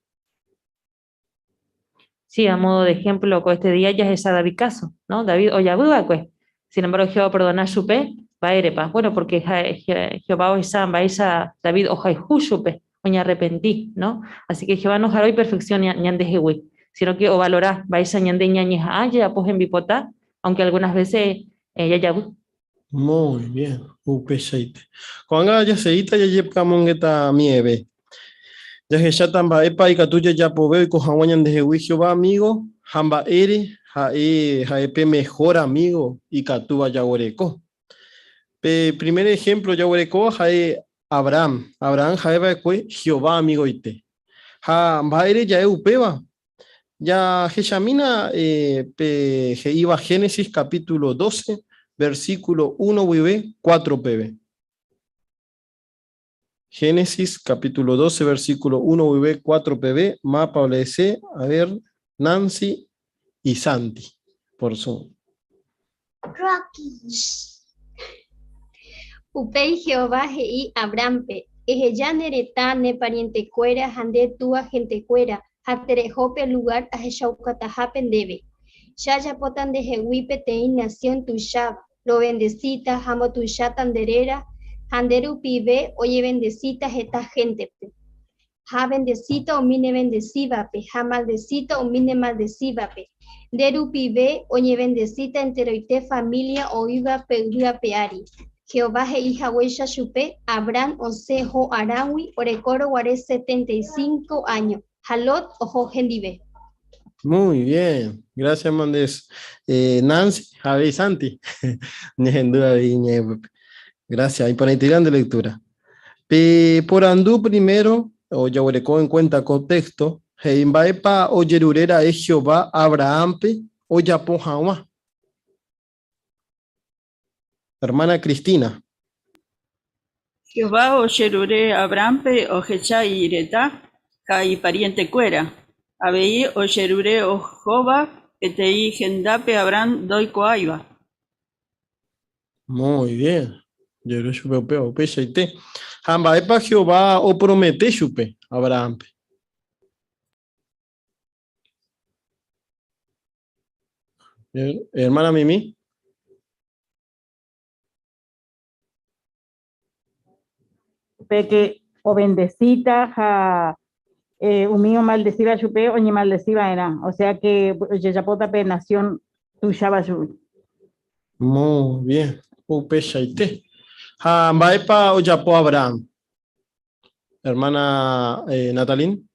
Sí, a modo de ejemplo, con este día ya es David caso, ¿no? David ojavy Sin embargo, Jehová perdona chupe, mba'érepa. Bueno, porque Jehová ohecha mba'éicha David ohayhu chupe, oñarrepentí, ¿no? Así que Jehová no oha'arõi perfección ñandehegui, sino que ovalora mba'éicha ñande ñañeha'ã jajapo hembipota, aunque algunas veces jajavy. Muy bien, upeichaite. Ko'ág̃a jaseíta jajepy'amongetamieve. Jahecháta mba'épa ikatu jajapove oiko hag̃ua ñandehegui Jehová amígo ha mba'ére ha'e ha'e pe mehór amígo ikatúva jaguereko. Pe primer ehémplo jaguerekóva ha'e Abraham. Abraham ha'e va'ekue Jehová amigoite. Ha mba'ére ja'e upéva? Jahechamína pe he'íva Génesis capítulo 12, versículo 1 guive 4 peve. Génesis capítulo 12, versículo 1 guive 4 peve, mapa oleese, a ver, Nancy y Santi, por Zoom. Upéi Jehová he'i Abrámpe, Eheja ne retã, ne parientekuéra ha nde túa hentekuéra, ha tereho pe lugár ahechaukatahápe ndéve. Che ajapóta ndehegui peteĩ nasión tuicháva, rovendesíta ha ambotuicháta nde réra, ha nde rupive ojevendesíta heta héntepe. Ha abendecíta umi nebendecívape, ha amaldecíta umi nemaldecívape. Nde rupive oñevendecíta enteroite família oĩva pe yvy ape ári. Jehová he'i haguéicha chupe, Abrán osẽ oho Harángui orekórõ guare 75 áño, ha Lot oho hendive. Muy bien, gracias Mandés. Eh, Nancy, Javi Santi. Gracias, y para de lectura. Pe porandu primero, ojaguereko en cuenta contexto, he'i mba'épa ojeruréra'e Jehová Abrahámpe ojapo hag̃ua. Hermana Cristina. Jehová ojerure Abrahámpe ohecha iretã ha iparientekuéra. Avei ojerure ohóva peteĩ hendápe Abraham ndoikuaáiva. Muy bien. Jerure chupe upéva, upeichaite. Ha mba'épa Jehová opromete chupe Abrahámpe? Hermana Mimi. Pe que obendecita ha eh, umi omaldecíva chupe oñemaldeci va'erã, o sea que ojejapóta pe nación tuicháva chugui. Muy bien, upeichaite. Ha mba'épa ojapo Abraham? Hermana eh, Natalín.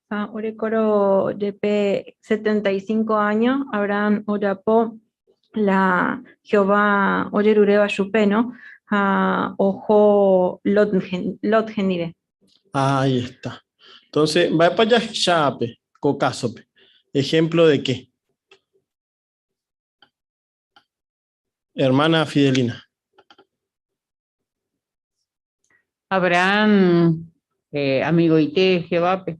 Ha orekórõ jepe 75 áño, Abraham ojapo la Jehová ojeruréva chupe, no? Ha oho Lot, Lot hendive. Ahí está. Entonces, mba'épa jahecha ápe, ko kásope? Ejemplo de qué? Hermana Fidelina. Abraham eh, amigoite Jehovápe.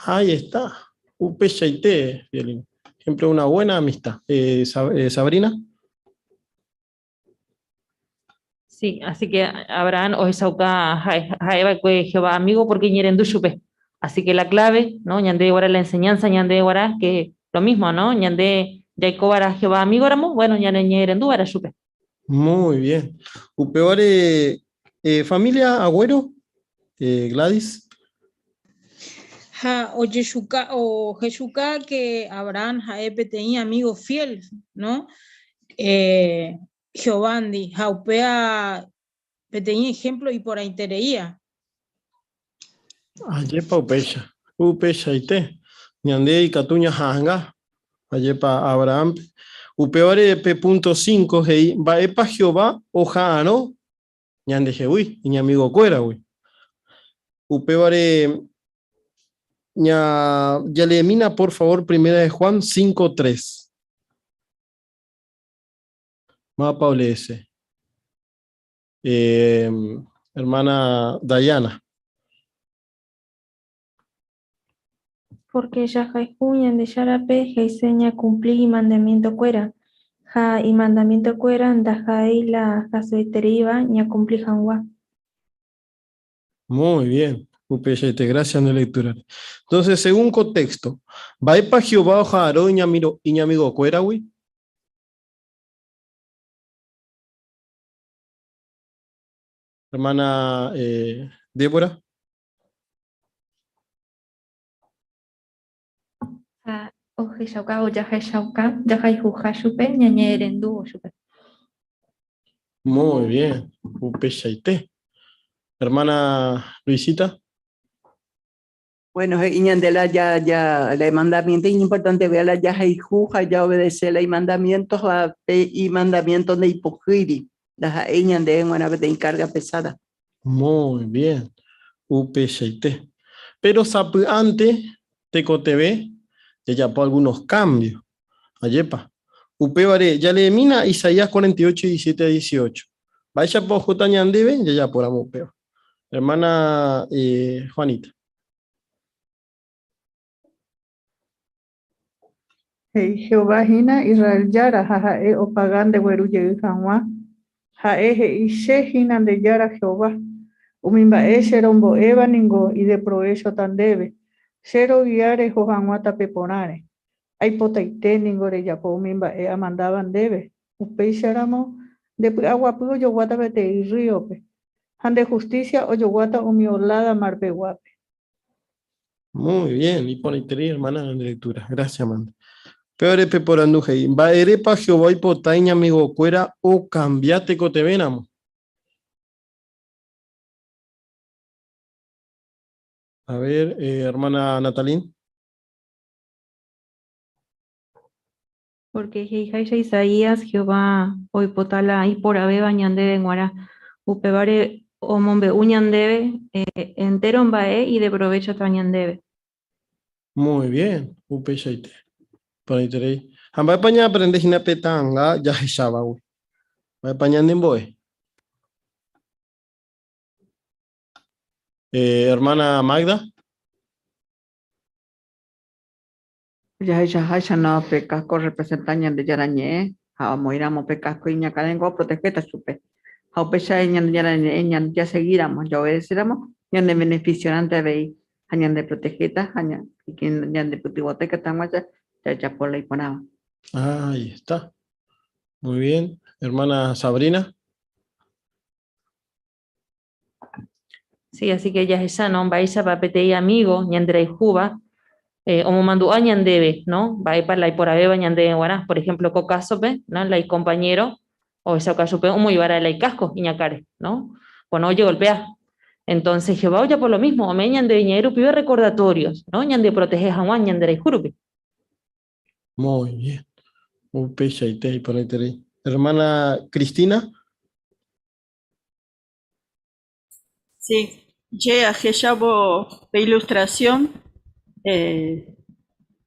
Ahí está. Upeichaite, Fidelina. Ejemplo de una buena amistad. Eh, eh, Sabrina. Sí, así que Abraham ohechauka ha'eva'ekue Jehová amigo porque iñe'ẽrendu chupe. Así que la clave, ¿no? Ñande guará la enseñanza ñande guará que lo mismo, ¿no? Ñande jaikóvara Jehová amigo ramo, bueno, ñane ñe'ẽrendúvara chupe. Muy bien. Upévare, eh, familia Agüero, eh, Gladys. Ha ojechuka ohechuka que Abraham ha'e peteĩ amigo fiel, ¿no? Eh, Jehovándi, ha upéva peteĩ ejemplo iporãitereía. Ajépa upéicha, upeichaite. Ñande ikatu ñaha'anga. Ajépa Abrahámpe. Upévare pe púnto cinco he'i mba'épa Jehová oha'arõ ñandehegui, iñamigokuéragui. Upévare ña, jaleemína por favor Primera de Juan 5.3. Mávapa oleese. Eh, hermana Dayana. Porque jahayhu Ñandejárape he'ise ñakumpli imandamientokuéra, ha imandamientokuéra ndaha'éi la hasy'etereíva ñakumpli hag̃ua. Muy bien, upeichaite, gracias nde lectura-re. Entonces, según contexto, mba'épa Jehová oha'arõ iñamigokuéragui? Hermana eh, Débora. Ha ohechauka o jahechauka jahayhuha chupe ñañe'ẽrendúvo chupe. Muy bien, upeichaite. Hermana Luisita. Bueno, he'i ñande la ya, ya, la mandamiento iñimportanteve la jahayhu ha jaobedece la imandamiento ha pe imandamiento ndaipohýiri, ndaha'éi ñandéve g̃uarã peteĩ carga pesada. Muy bien, upeichaite. Péro sapy'ánte tekotevẽ jajapo algunos cambios. Ajépa? Upévare, jaleemína Isaías 48, 17 a 18. Mba'éichapa ohóta ñandéve jajapóramo upéva? Hermana eh, Juanita. He'i, Jehová hína Israel Jára ha ha'e opaga ndegueru jey hag̃ua. Ha'e he'i, Che hína nde Jára Jehová. Umi mba'e che rombo'éva ningo ideprovéchota ndéve, che rogia reho hag̃ua tape porãre. Aipotaite ningo rejapo umi mba'e amandáva ndéve, upéicharamo nde py'aguapy ojoguáta peteĩ rríope. Ha nde hustísia ojoguáta umi oláda mar peguápe. Muy bien, iporãiterei hermana la lectura. Gracias, Amanda. Pévare peporandu he'i, Mba'érepa Jehová oipota iñamigokuéra okambia tekotevẽramo? A ver, eh, hermana Natalín. Porque he'iháicha Isaías, Jehová oipota la iporãvéva ñandéve g̃uarã. Upévare omombe'u ñandéve entéro mba'e ideprovéchota ñandéve. Muy bien, upeichaite. Porãiterei. Ha mba'épa ñaaprende hína pe ta'anga jahechávagui? Mba'épa ñanembo'e? Eh, hermana Magda. Jahechaháicha no pe casco orrepresenta Ñandejára Ñe'ẽ ha omoĩramo pe casco iñakãrengo oprotehéta chupe. Ha upéicha Ñandejára Ñe'ẽ ñande jasegíramo, jaobedeséramo, ñanebeneficiarãnte avei ha ñandeprotehéta ha ñandepytyvõta ikatu hag̃uáicha jajapo la iporãva. Ahí está. Muy bien. Hermana Sabrina. Sí, así que jahecha, no, mba'éichapa peteĩ amigo ñanderayhúva eh, omomandu'a ñandéve, no, mba'épa la iporavéva ñandéve g̃uarã. Por ejemplo, ko kásope, no, la ikompañero ohechauka chupe omoĩva'erã la ikásco iñakãre, no, pono ojegolpea. Entonces Jehová ojapo lo mismo, ome'ẽ ñandéve ñe'ẽ rupive recordatorios, no, ñandeprotehe hag̃ua ñanderayhu rupi. Muy bien. Upeichaite iporãiterei. Hermana Cristina. Sí, che ahechávo pe ilustración, eh,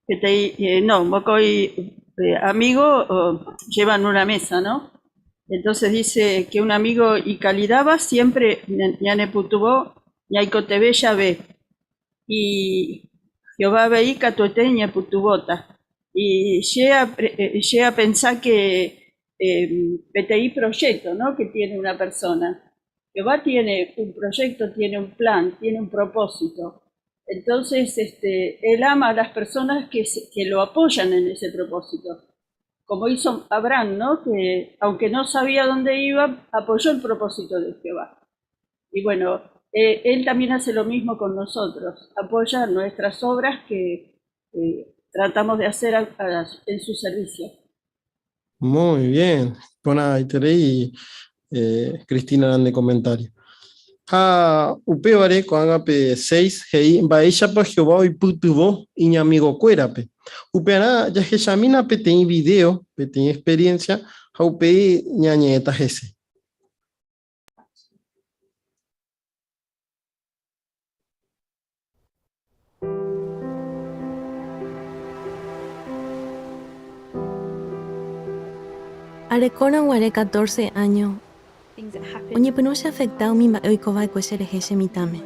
peteĩ, eh, no, mokõi eh, amigo oh, llevan una mesa, ¿no? Entonces dice que un amigo icalidaba siempre ñanepytyvõ ñaikotevẽ jave y Jehová avei katuete ñepytyvõta. Y che, eh, che apensa que eh, peteĩ proyecto, ¿no? que tiene una persona. Jehová tiene un proyecto, tiene un plan, tiene un propósito. Entonces, este, él ama a las personas que, se, que lo apoyan en ese propósito. Como hizo Abraham, ¿no? Que aunque no sabía dónde iba, apoyó el propósito de Jehová. Y bueno, eh, él también hace lo mismo con nosotros, apoya nuestras obras que eh, tratamos de hacer a, a, en su servicio. Muy bien. Iporãiterei eh, Cristina nde comentario. Ha upévare ko'ág̃a pe seis he'i mba'éichapa Jehová oipytyvõ iñamigokuérape. Upearã jahechamína peteĩ video, peteĩ experiencia ha upéi ñañe'ẽta hese. Arekórõ guare catorce áño, oñepyrũ cheafekta umi mba'e oiko va'ekue cherehe che mitãme.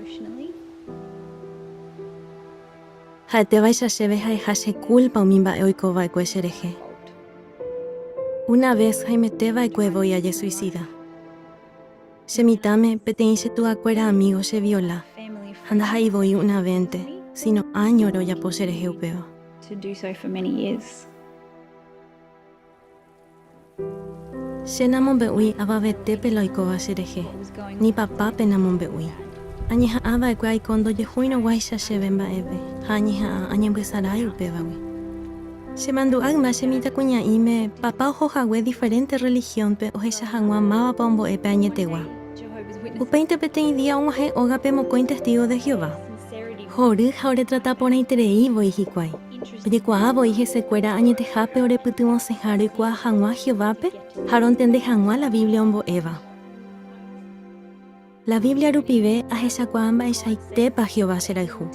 Ha'etévaicha chéve ha'eha che kúlpa umi mba'e oiko va'ekue cherehe. Una ves haimete va'ekue voi ajesuisida. Che mitãme, peteĩ che tuakuéra amígo cheviola, ha ndaha'éi voi una vénte, síno áñore ojapo cherehe upéva. Che namombe'úi avavetépe la oikóva cherehe, ni papápe namombe'úi. Añeha'ã va'ekue aiko ndojehúirõguáicha chéve mba'eve, ha añeha'ã añembyesarái upévagui. Chemandu'a yma che mitãkuña'íme papa oho hague diferénte rrelihiónpe ohecha hag̃ua mávapa ombo'e pe añetegua. Upéinte peteĩ día og̃uahẽ ógape mokõi testígo de Jehová. Hory ha oretrata porãiterei voi hikuái. Ojekuaa voi hesekuéra añetehápe orepytyvõsẽha roikuaa hag̃ua Jehovápe ha rontende hag̃ua la Biblia ombo'éva. La Biblia rupive ahechakuaa mba'eichaitépa Jehová cherayhu,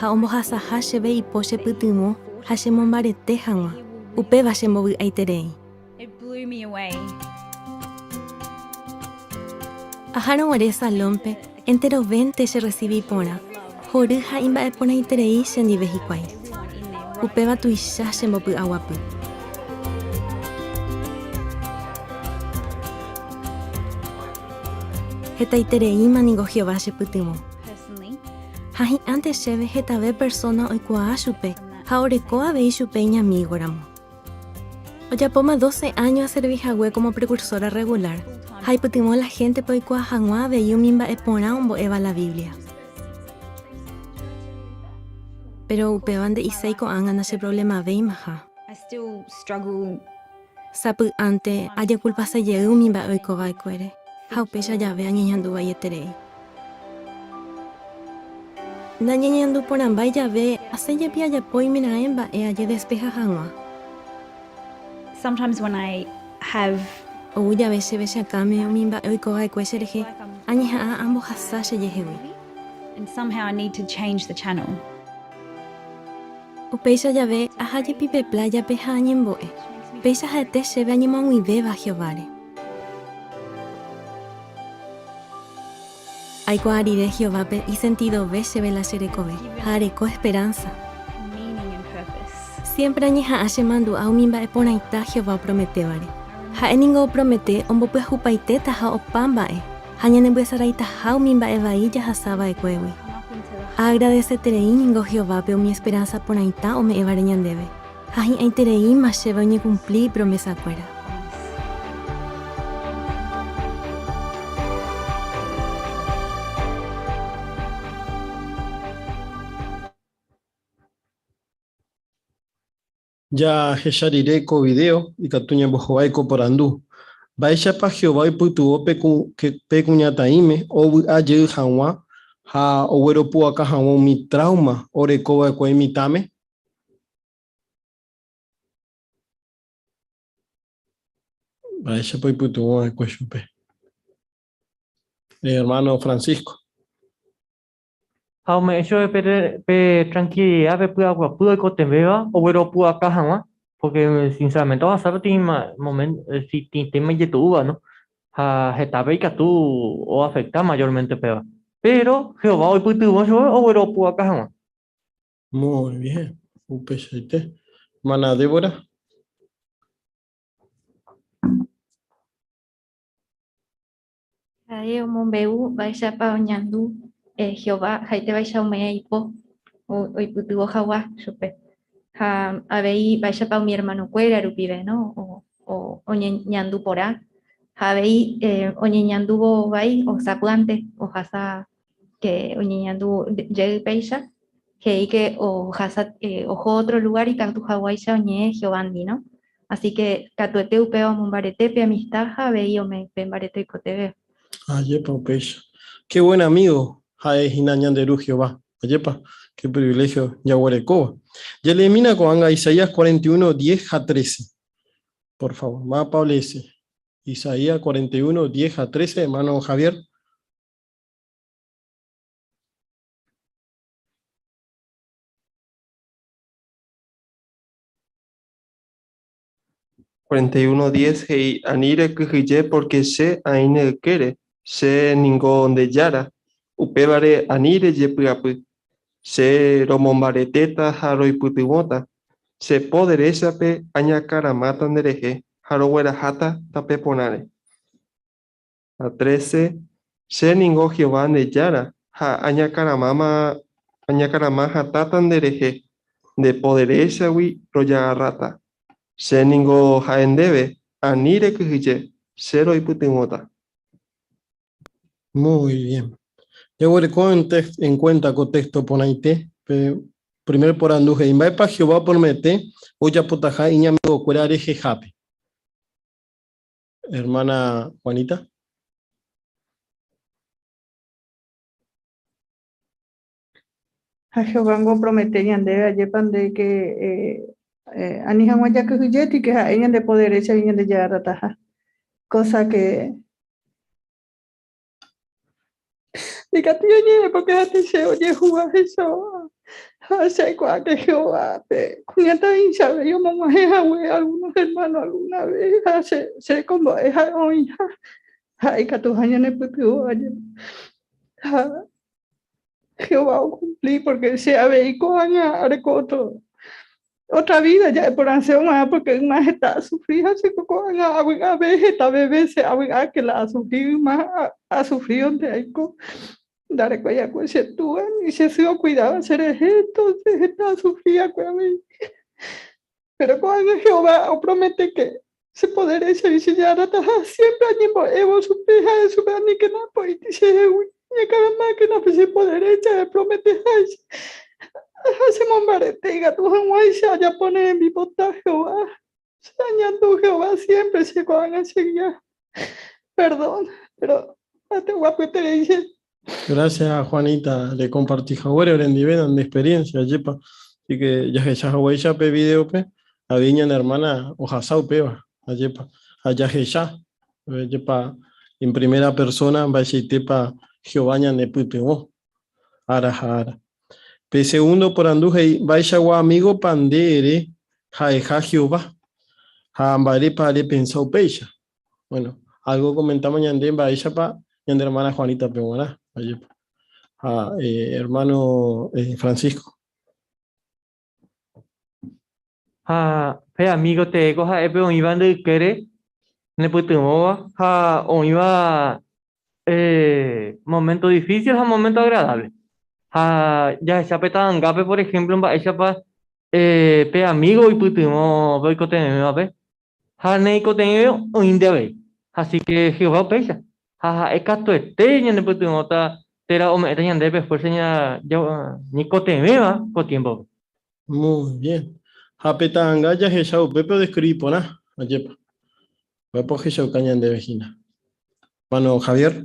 ha ombohasaha chéve ipo chepytyvõ ha chemombarete hag̃ua. Upéva chembovy'aiterei. Ahárõ guare salónpe, enterovénte cherresivi porã, hory ha imba'eporãiterei chendive hikuái. Upéva tuicha chembopy'aguapy. Hetaitereíma ningo Jehová chepytyvõ. Ha hi'ãnte chéve hetave persóna oikuaa chupe ha oreko avei chupe iñamígoramo. Ojapóma dóse áño aservi hague kómo prekursóra rregulár, ha aipytyvõ la héntepe oikuaa hag̃ua avei umi mba'e porã ombo'éva la Biblia. Péro upéva nde'iséi ko'ág̃a nacheprovlemavéimaha. Sapy'ánte ajekulpase jey umi mba'e oiko va'ekuére, ha upéicha jave añeñandu vaieterei. Nañeñandu porãmbái jave asẽ jepi ajapo oimeraẽ mba'e ajedespeha hag̃ua. Ou jave chéve che akãme umi mba'e oiko va'ekue cherehe, añeha'ã ambohasa chejehegui. Upéicha jave aha jepi pe plájape ha añembo'e. Péicha ha'ete chéve añemoag̃uivéva Jehováre. Aikuaa rire Jehovápe isentidove chéve la che rekove ha areko esperánsa. Siémpre añeha'ã chemandu'a umi mba'e porãita Jehová oprometévare. Ha'e ningo opromete ombopyahupaitétaha opa mba'e ha ñanembyesaraitaha umi mba'e vai jahasa va'ekuégui. Aagradeseterei ningo Jehovápe umi esperánsa porãita ome'ẽvare ñandéve, ha hi'ãitereíma chéve oñekumpli ipromesakuéra. Jahecha rire ko vidéo, ikatu ñambohovái ko porandu, Mba'éichapa Jehová oipytyvõ pe kuñataĩme ovy'a jey hag̃ua ha ogueropu'aka hag̃ua umi tráuma oreko va'ekue imitãme? Mba'éichapa oipytyvõ va'ekue chupe? Ermáno Francisco. Ha ome'ẽ chupe pe trankilida, pe py'aguapy oikotevẽva ogueropu'aka hag̃ua, pórke sinceramente ohasa peteĩ momento peteĩ téma ijetu'úva, no? Ha hetápe ikatu oafekta mayormente upéva. Péro Jehová oipytyvõ chupe ogueropu'aka hag̃ua. Muy bien, upeichaite. Hermana Débora. Ha'e omombe'u mba'éichapa oñandu Jehová ha'etévaicha ome'ẽ ipo oipytyvõ hag̃ua chupe. Ha avei mba'éichapa umi ermanokuéra rupive, no? Oñeñandu porã. Ha avei oñeñandúvo vai osapy'ánte ohasa ke oñeñandu jey péicha, he'i ke ohasa oho ótro lugár ikatu haguáicha oñe'ẽ Jehovándi, no? Así que katuete upéva omombarete pe amistad ha avei ome'ẽ pe mbarete oikotevẽva. Ajépa upéicha. Qué buen amigo ha'e hína ñande Ru Jehová. Ajépa, qué privilegio jaguerekóva. Jaleemína ko'ág̃a Isaías 41, 10 ha 13. Por favor, mávapa oleese? Isaías 41, 10 ha 13, hermano Javier. 41:10 he'i, Ani rekyhyje pórke che aĩ ne ykére, che ningo nde Jára, upévare ani rejepy'apy. Che romombaretéta ha roipytyvõta, che po deréchape añakaramáta nderehe ha rogueraháta tape porãre. Ha 13, Che ningo Jehová nde Jára, ha añakaramáma añakarama hatãta nde rehe, nde po deréchagui rojagarráta. Che ningo ha'e ndéve, ani rekyhyje, che roipytyvõta. Muy bien. Jaguereko en cuenta ko texto porãite, pe primer porandu he'i, Mba'épa Jehová opromete ojapotaha iñamigokuéra rehehápe? Hermana Juanita. Ha Jehová ngo opromete ñandéve ajépa nde ke ani hag̃ua jakyhyjéti ke ha'e ñande po deréchagui ñandejagarrataha. Cosa que Ikatu oñe'ẽ porque ha'ete che ojehuva hechóva ha che aikuaa que Jehová pe kuñataĩcha avei omog̃uahẽ hague algunos hermano alguna vez ha che cherekombo'e ha'e oĩha ha ikatuha ñanepytyvõ ajepe ha Jehová okumpli porque che avei ko'ág̃a areko otro otra vida ja'e porãse og̃uahẽ porque yma heta asufri ha che ko ko'ág̃a avy'ave hetave vése avy'a ke la asufri yma asufríonte aiko ndarekói akue che túa ni che sy okuidáva cherehe entonces heta asufri akue avei. Pero ko'ág̃a Jehová opromete que che poderéchagui chejarataha siempre añembo'évo chupe ha'e chupe aníkena apoíti chehegui, ñakaramákena pe che poderécha eprometeháicha ha chemombarete ikatu hag̃uáicha ajapo ne rembipota Jehová. Che añandu Jehová siempre che ko'ág̃a chegia. Perdón, pero ateguapyeterei che. Gracias, Juanita, recompartí haguére orendive nande experiencia, ajépa. Así que jahecha haguéicha pe videope, avei ñane hermana ohasa upéva, ajépa. Ha jahecha, ajépa, en primera persona mba'eichaitépa Jehová ñanepytyvõ ára ha ára. Pe segundo porandu he'i, Mba'eichagua amígopa nde ere ha'eha Jehová? Ha mba'érepa repensa upéicha? Bueno, algo comentamos ñande mba'éichapa ñande hermana Juanita-pe g̃uarã, ajépa. Ha hermano Francisco. Ha pe amigo teéko ha'e pe oĩva nde ykére nepytyvõva ha oĩva momento difícil ha momento agradable. Ha jahecha pe ta'angápe, por ejemplo, mba'éichapa pe amigo oipytyvõ pe oikotevẽvape ha neikotevẽve oĩnte avei. Así que Jehová upéicha. Ha ha'e katuete ñanepytyvõta térã ome'ẽta ñandéve pe fuerza ñaikotevẽva ko tiémpope. Muy bien. Ha pe ta'anga jahecha upépe odescribi porã, ajépa. Mba'épa ohechauka ñandéve hína. Hermano Javier.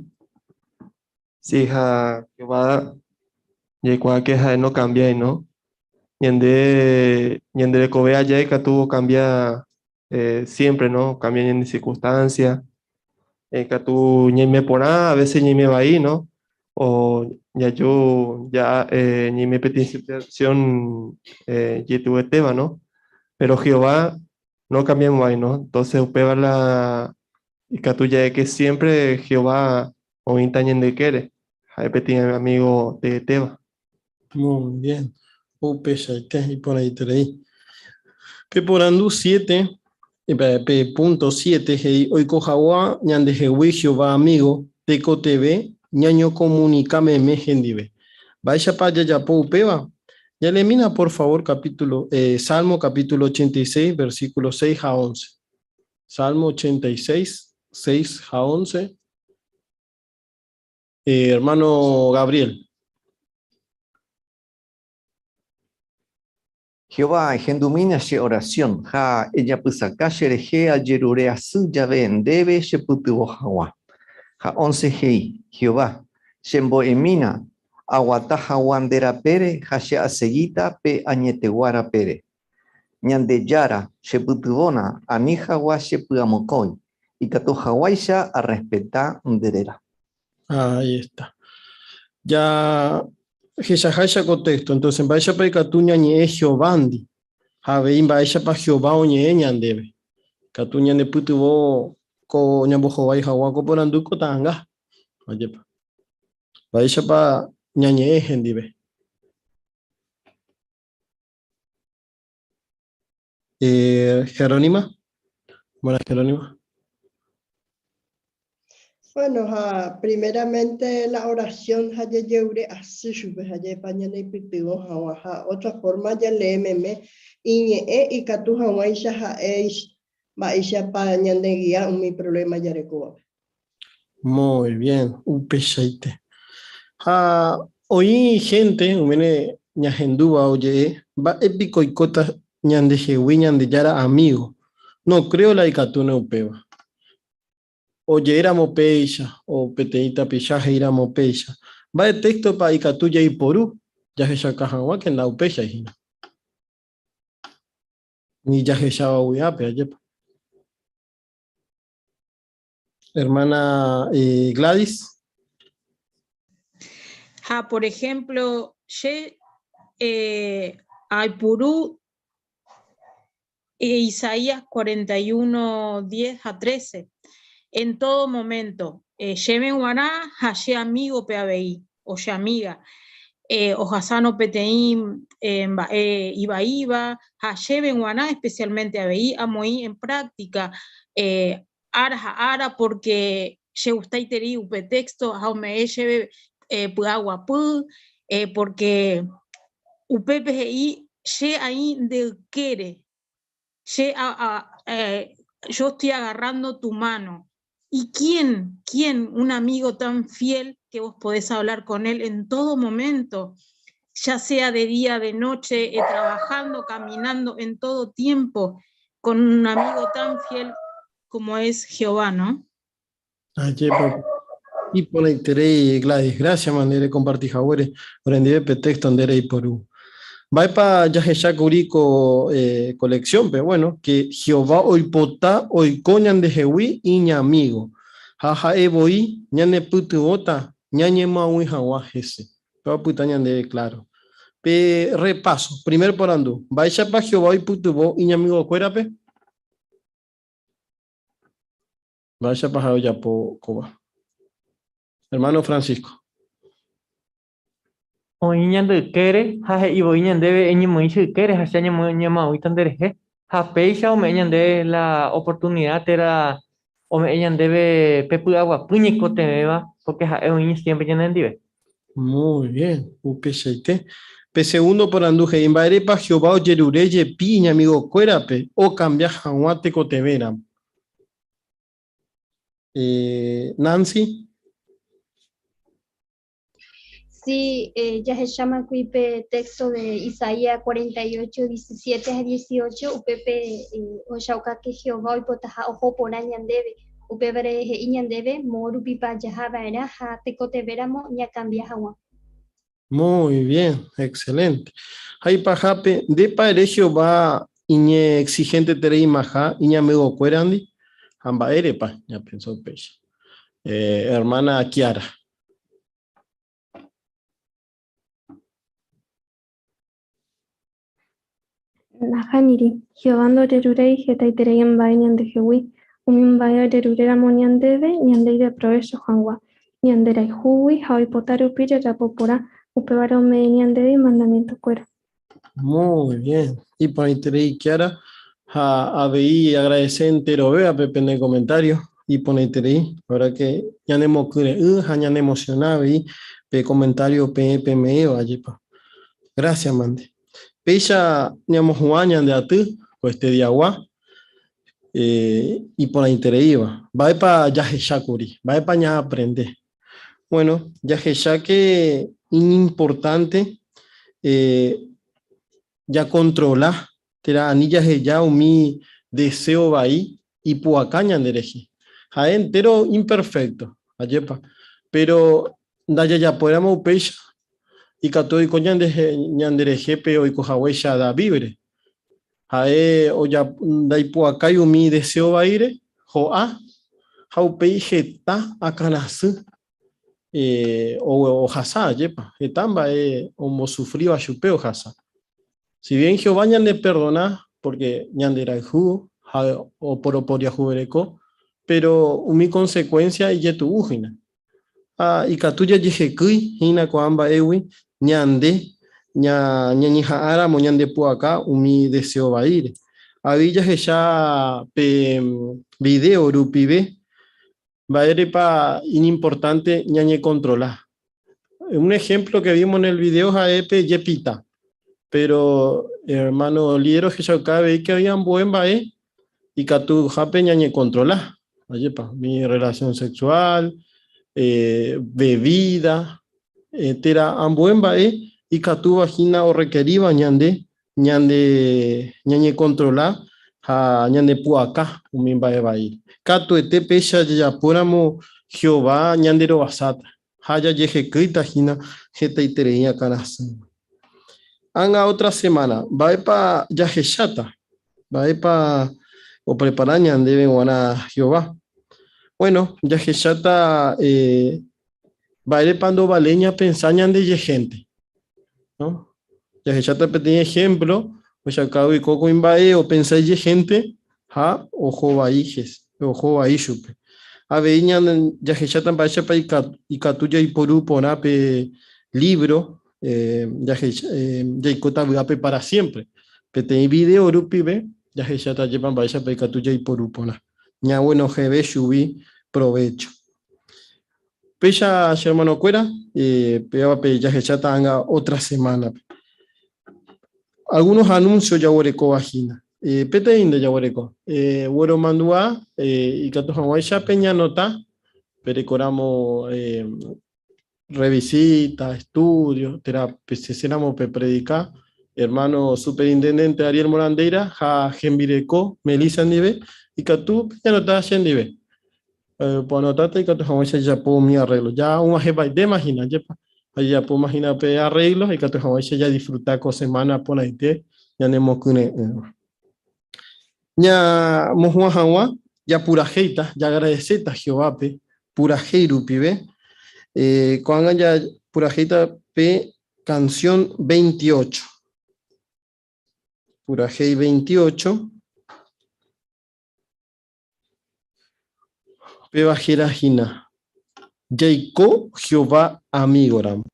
Sí, ha Jehová jaikuaáke ha'e nokambiái, no? Ñande, ñande rekove aja ikatu okambia siempre, no? Okambia ñande circunstancia. Ikatu ñaime porã, a veces ñaime vai, no? O jaju ja ñaime peteĩ situación jetu'uetéva, no? Pero Jehová no cambiamo'ãi, no? Entonces upéva la ikatu ja'e que siempre Jehová oĩta ñande ykére, ha'e peteĩ amigo teetéva. Muy bien. Upeichaite, iporãiterei. Pe porandu siete, pe punto siete he'i oiko hag̃ua ñandehegui Jehová amigo, tekotevẽ ñañokomunika meme hendive. Mba'éichapa jajapo upéva? Jaleemína por favor capítulo, Salmo capítulo 86, versículo 6 ha 11. Salmo 86, 6 ha 11. Hermano Gabriel. Jehová, ehendumína che orasión ha ejapysaka cherehe ajerure asy jave ndéve chepytyvõ hag̃ua. Ha once he'i, Jehová, chembo'emína aguata hag̃ua nde rapére ha che asegíta pe añetegua rapére. Ñandejára, chepytyvõna ani hag̃ua chepy'amokõi, ikatu hag̃uáicha arrespeta nde réra. Ahí está. Ja hechaháicha ko texto, entonces mba'éichapa ikatu ñañe'ẽ Jehovándi ha avei mba'éichapa Jehová oñe'ẽ ñandéve. Ikatu ñanepytyvõ ko ñambohovái hag̃ua ko porandu ko ta'anga. Ajépa. Mba'éichapa ñañe'ẽ hendive. Jerónima. Buenas, Jerónima. Bueno, ha primeramente la oración ha jajeure asy chupe ha jahepa ñaneipytyvõ hag̃ua ha otra forma jalee meme iñe'ẽ ikatu hag̃uáicha ha'e mba'éichapa ñandegia umi problema jarekóvape. Muy bien, upeichaite. Ha oĩ hénte umíne ñahendúva oje'e, Mba'e piko oikóta ñandehegui Ñandejára amígo? No kréo la ikatúne upéva. Oje'éramo péicha, o peteĩ tapicha he'íramo péicha, mba'e téxtopa ikatu jaiporu jahechauka hag̃ua ke ndaupéichai hína? Ni jahecháva vy'ápe, ajépa. Hermana Gladys. Ha, por ejemplo, che aipuru Isaías 41, 10 ha 13, en todo momento, chéve g̃uarã ha che amígope avei, o che amiga, ohasárõ peteĩ mba'e ivaíva ha chéve g̃uarã especialmente avei amoĩ en práctica ára ha ára porque chegustaiterei upe texto ha ome'ẽ chéve py'aguapy porque upépe he'i che aĩ nde ykére. Che a, eh, yo estoy agarrando tu mano. ¿Y quién, quién, un amigo tan fiel que vos podés hablar con él en todo momento, ya sea de día, de noche, eh, trabajando, caminando, en todo tiempo, con un amigo tan fiel como es Jehová, ¿no? Ajépa iporãiterei Gladys, gracias mande rekomparti haguére orendive pe texto nde reiporu. Mba'épa jahecha kuri ko ko lección-pe? Bueno, que Jehová oipota oiko ñandehegui iñamígo, ha ha'e voi ñanepytyvõta ñañemoag̃ui hag̃ua hese. Péva opyta ñandéve claro. Pe repaso, primer porandu, Mba'éichapa Jehová oipytyvõ iñamigokuérape? Mba'éichapa ha'e ojapo kóva? Hermano Francisco. Oĩ ñande ykére ha he'i voi ñandéve eñemoĩ che ykére ha che añemoag̃uíta nderehe. Ha péicha ome'ẽ ñandéve la oportunida térã ome'ẽ ñandéve pe py'aguapy ñaikotevẽva pórke ha'e oĩ siémpre ñanendive. Muy bien, upeichaite. Pe segundo porandu he'i, Mba'érepa Jehová ojerure jepi iñamigokuérape okambia hag̃ua tekotevẽramo? Nancy. Sí, eh, jahecháma kuri pe texto de Isaías 48, 17 ha 18, upépe eh, ohechauka ke Jehová oipotaha oho porã ñandéve, upévare he'i ñandéve moõ rupipa jaha va'erã ha tekotevẽramo ñakambia hag̃ua. Muy bien, excelente. Ha ipahápe, ndépa ere Jehová iñeexigentetereimaha iñamigokuérandi? Ha mba'érepa ñapensa upéicha? Eh, hermana Kiara. Nahániri, Jehová ndojeruréi hetaiterei mba'e ñandehegui, umi mba'e ojeruréramo ñandéve ñande ideprovécho hag̃ua, ñanderayhúgui ha oipota rupi jajapo porã, upévare ome'ẽ ñandéve imandamientokuéra. Muy bien, iporãiterei Kiara ha avei agradece enterovévape pene comentario, iporãiterei, la verdad que ñanemokyre'ỹ ha ñaneemociona avei pe comentario peẽ peme'ẽva, ajépa. Gracias mante. Péicha ñamohu'ã ñande aty ko este diagua iporãitereíva. Mba'épa jahecha kuri? Mba'épa ñaaprende? Bueno, jahecha que iñimportante jakontrola térã ani jaheja umi deseo vai ipu'aka ñanderehe. Ha'e entéro imperfecto, ajépa? Péro ndajajapóiramo upéicha, ikatu oiko ñanderehe pe oiko haguéicha Davídre. Ha'e ndaipu'akái umi deseo vaíre, ho'a ha upéi heta akãrasy ohasa, ajépa? Heta mba'e ombosufríva chupe ohasa. Si bien Jehová ñaneperdona porque ñanderayhu ha oporoporiahuvereko, péro umi konsekuénsia ijetu'u hína. Ha ikatu jajehekýi hína ko'ã mba'égui ñande ñañeha'ãramo ñandepu'aka umi deséo vaíre. Avei jahecha pe vidéo rupive mba'érepa iñimportánte ñañekontrola. Un ejemplo que vimos en el video ha'e pe jepita. Péro ermáno líder ohechauka avei ke oĩ ambue mba'e ikatuhápe ñañekontrola. Ajépa, mi relación sexual, bebida, térã ambue mba'e ikatúva hína orrekeríva ñande, ñande ñañekontrola ha ñandepu'aka umi mba'e vai. Katuete péicha jajapóramo Jehová ñanderovasáta ha jajehekýita hína hetaiterei akãrasýgui. Ág̃a ótra semána, mba'épa jahecháta? Mba'épa oprepara ñandéve g̃uarã Jehová? Buéno, jahecháta mba'érepa ndovaléi ñapensa ñandejehénte, no? Jahecháta peteĩ ehémplo ohechaukágui oiko kuimba'e opensa ijehénte ha oho vai hese, oho vai chupe. Avei jahecháta mba'éichapa ikatu jaiporu porã pe lívro Jaikóta vy'ápe pára siémpre. Peteĩ vidéo rupive jahecháta ajépa mba'éichapa ikatu jaiporu porã. Ñaguenohẽve chugui provécho. Péicha che ermanokuéra, pévape jahecháta ág̃a ótra semánape. Algunos anuncio jaguerekóva hína. Peteĩnte jaguereko. Gueromandu'a ikatu hag̃uáicha peñanota perekoramo revisita, estudio, térã pesesẽramo pepredika hermano superintendente Ariel Morandeira ha hembireko Melissa ndive, ikatu peñanota chendive. Poanotáta ikatu hag̃uáicha jajapo umi arreglo. Ja og̃uahẽpaitéma hína, ajépa? Ha jajapóma hína pe arreglo ikatu hag̃uáicha jadisfruta ko semana porãite ñanemokyre'ỹva. Ñamohu'ã hag̃ua japurahéita, jaagradeséta Jehovápe purahéi rupive. Ko'ág̃a japurahéita pe canción 28. Purahéi 28. Péva héra hína, Jaiko Jehová amígoramo.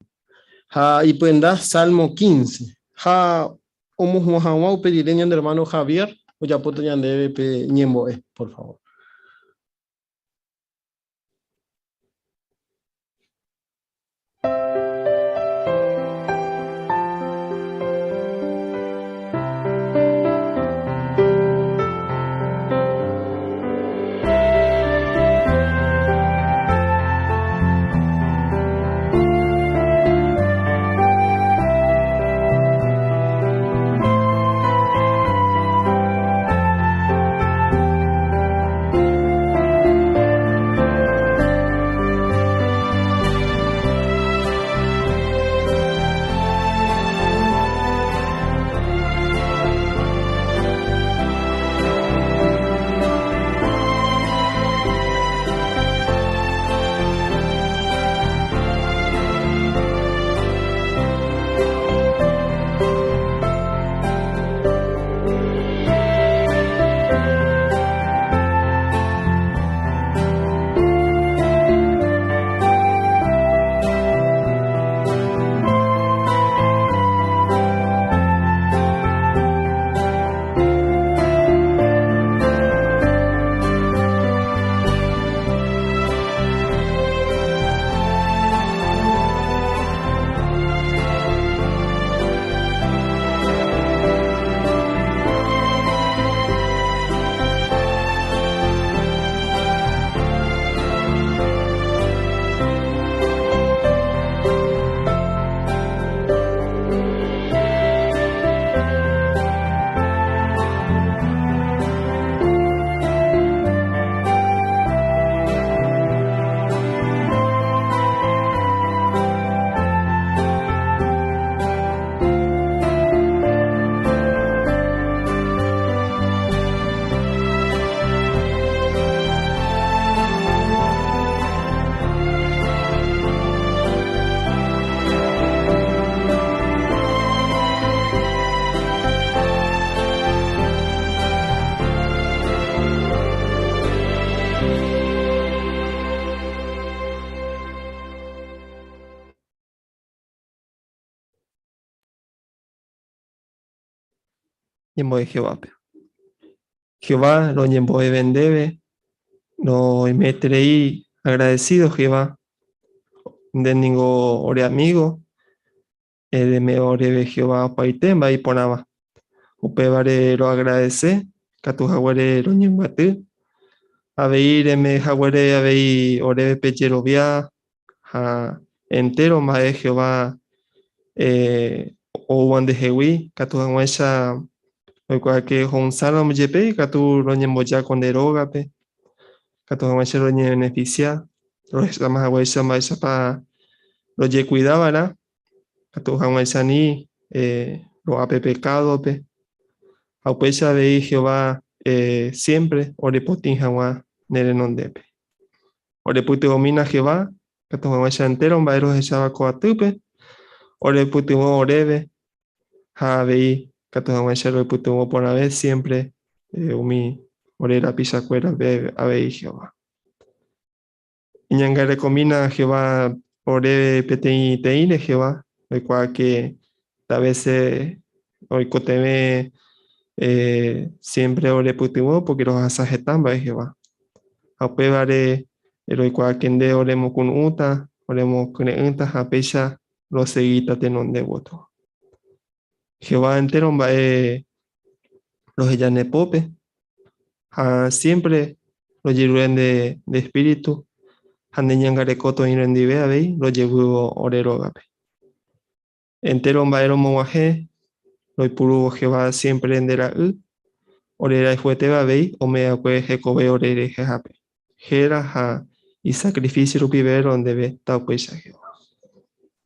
Ha ipyenda Salmo 15. Ha omohu'ã hag̃ua upe rire ñande ermáno Javier ojapóta ñandéve pe ñembo'e, por favór. Ñembo'e Jehovápe. Jehová, roñembo'eve ndéve, roimeterei agradecido Jehová, nde ningo ore amigo, ereme'ẽ oréve Jehová opaite mba'e iporãva. Upévare roagradece katu haguére roñembyaty, avei reme'ẽ haguére avei oréve pe jerovia ha entéro mba'e Jehová oúva ndehegui, katu hag̃uáicha oikuaáke ho'ysãramo jepe ikatu roñemboja ko nde rógape, katu hag̃uáicha roñevenefisia, rohecháma haguéicha mba'éichapa rojekuida va'erã, katu hag̃uáicha ani ro'a pe pekádope. Ha upéicha avei Jehová siémpre orepotĩ hag̃ua ne renondépe. Orepytyvõmína Jehová, katu hag̃uáicha entéro mba'e rohecháva ko atýpe, orepytyvõ oréve ha avei katu hag̃uáicha roipytyvõ porãve siémpre umi ore rapichakuérape avei Jehová. Eñangarekomína Jehová oréve peteĩteĩre Jehová, oikuaáke a vése oikotevẽ siémpre orepytyvõ pórke rohasa heta mba'e Jehová. Ha upévare roikuaáke nde oremokunu'ũta, oremokyre'ỹta ha péicha rosegíta tenonde gotyo. Jehová entéro mba'e Roheja ne pópe ha siempre rojerure nde nde espíritu ha nde ñangareko toĩ rendive avei rojevývo ore rógape. Entéro mba'e romog̃uahẽ roipurúvo Jehová siempre nde ra'y, ore rayhuetéva avei ome'ẽ'akue hekove ore rehehápe. Héra ha isakrifísio rupive rondeve taupéicha Jehová.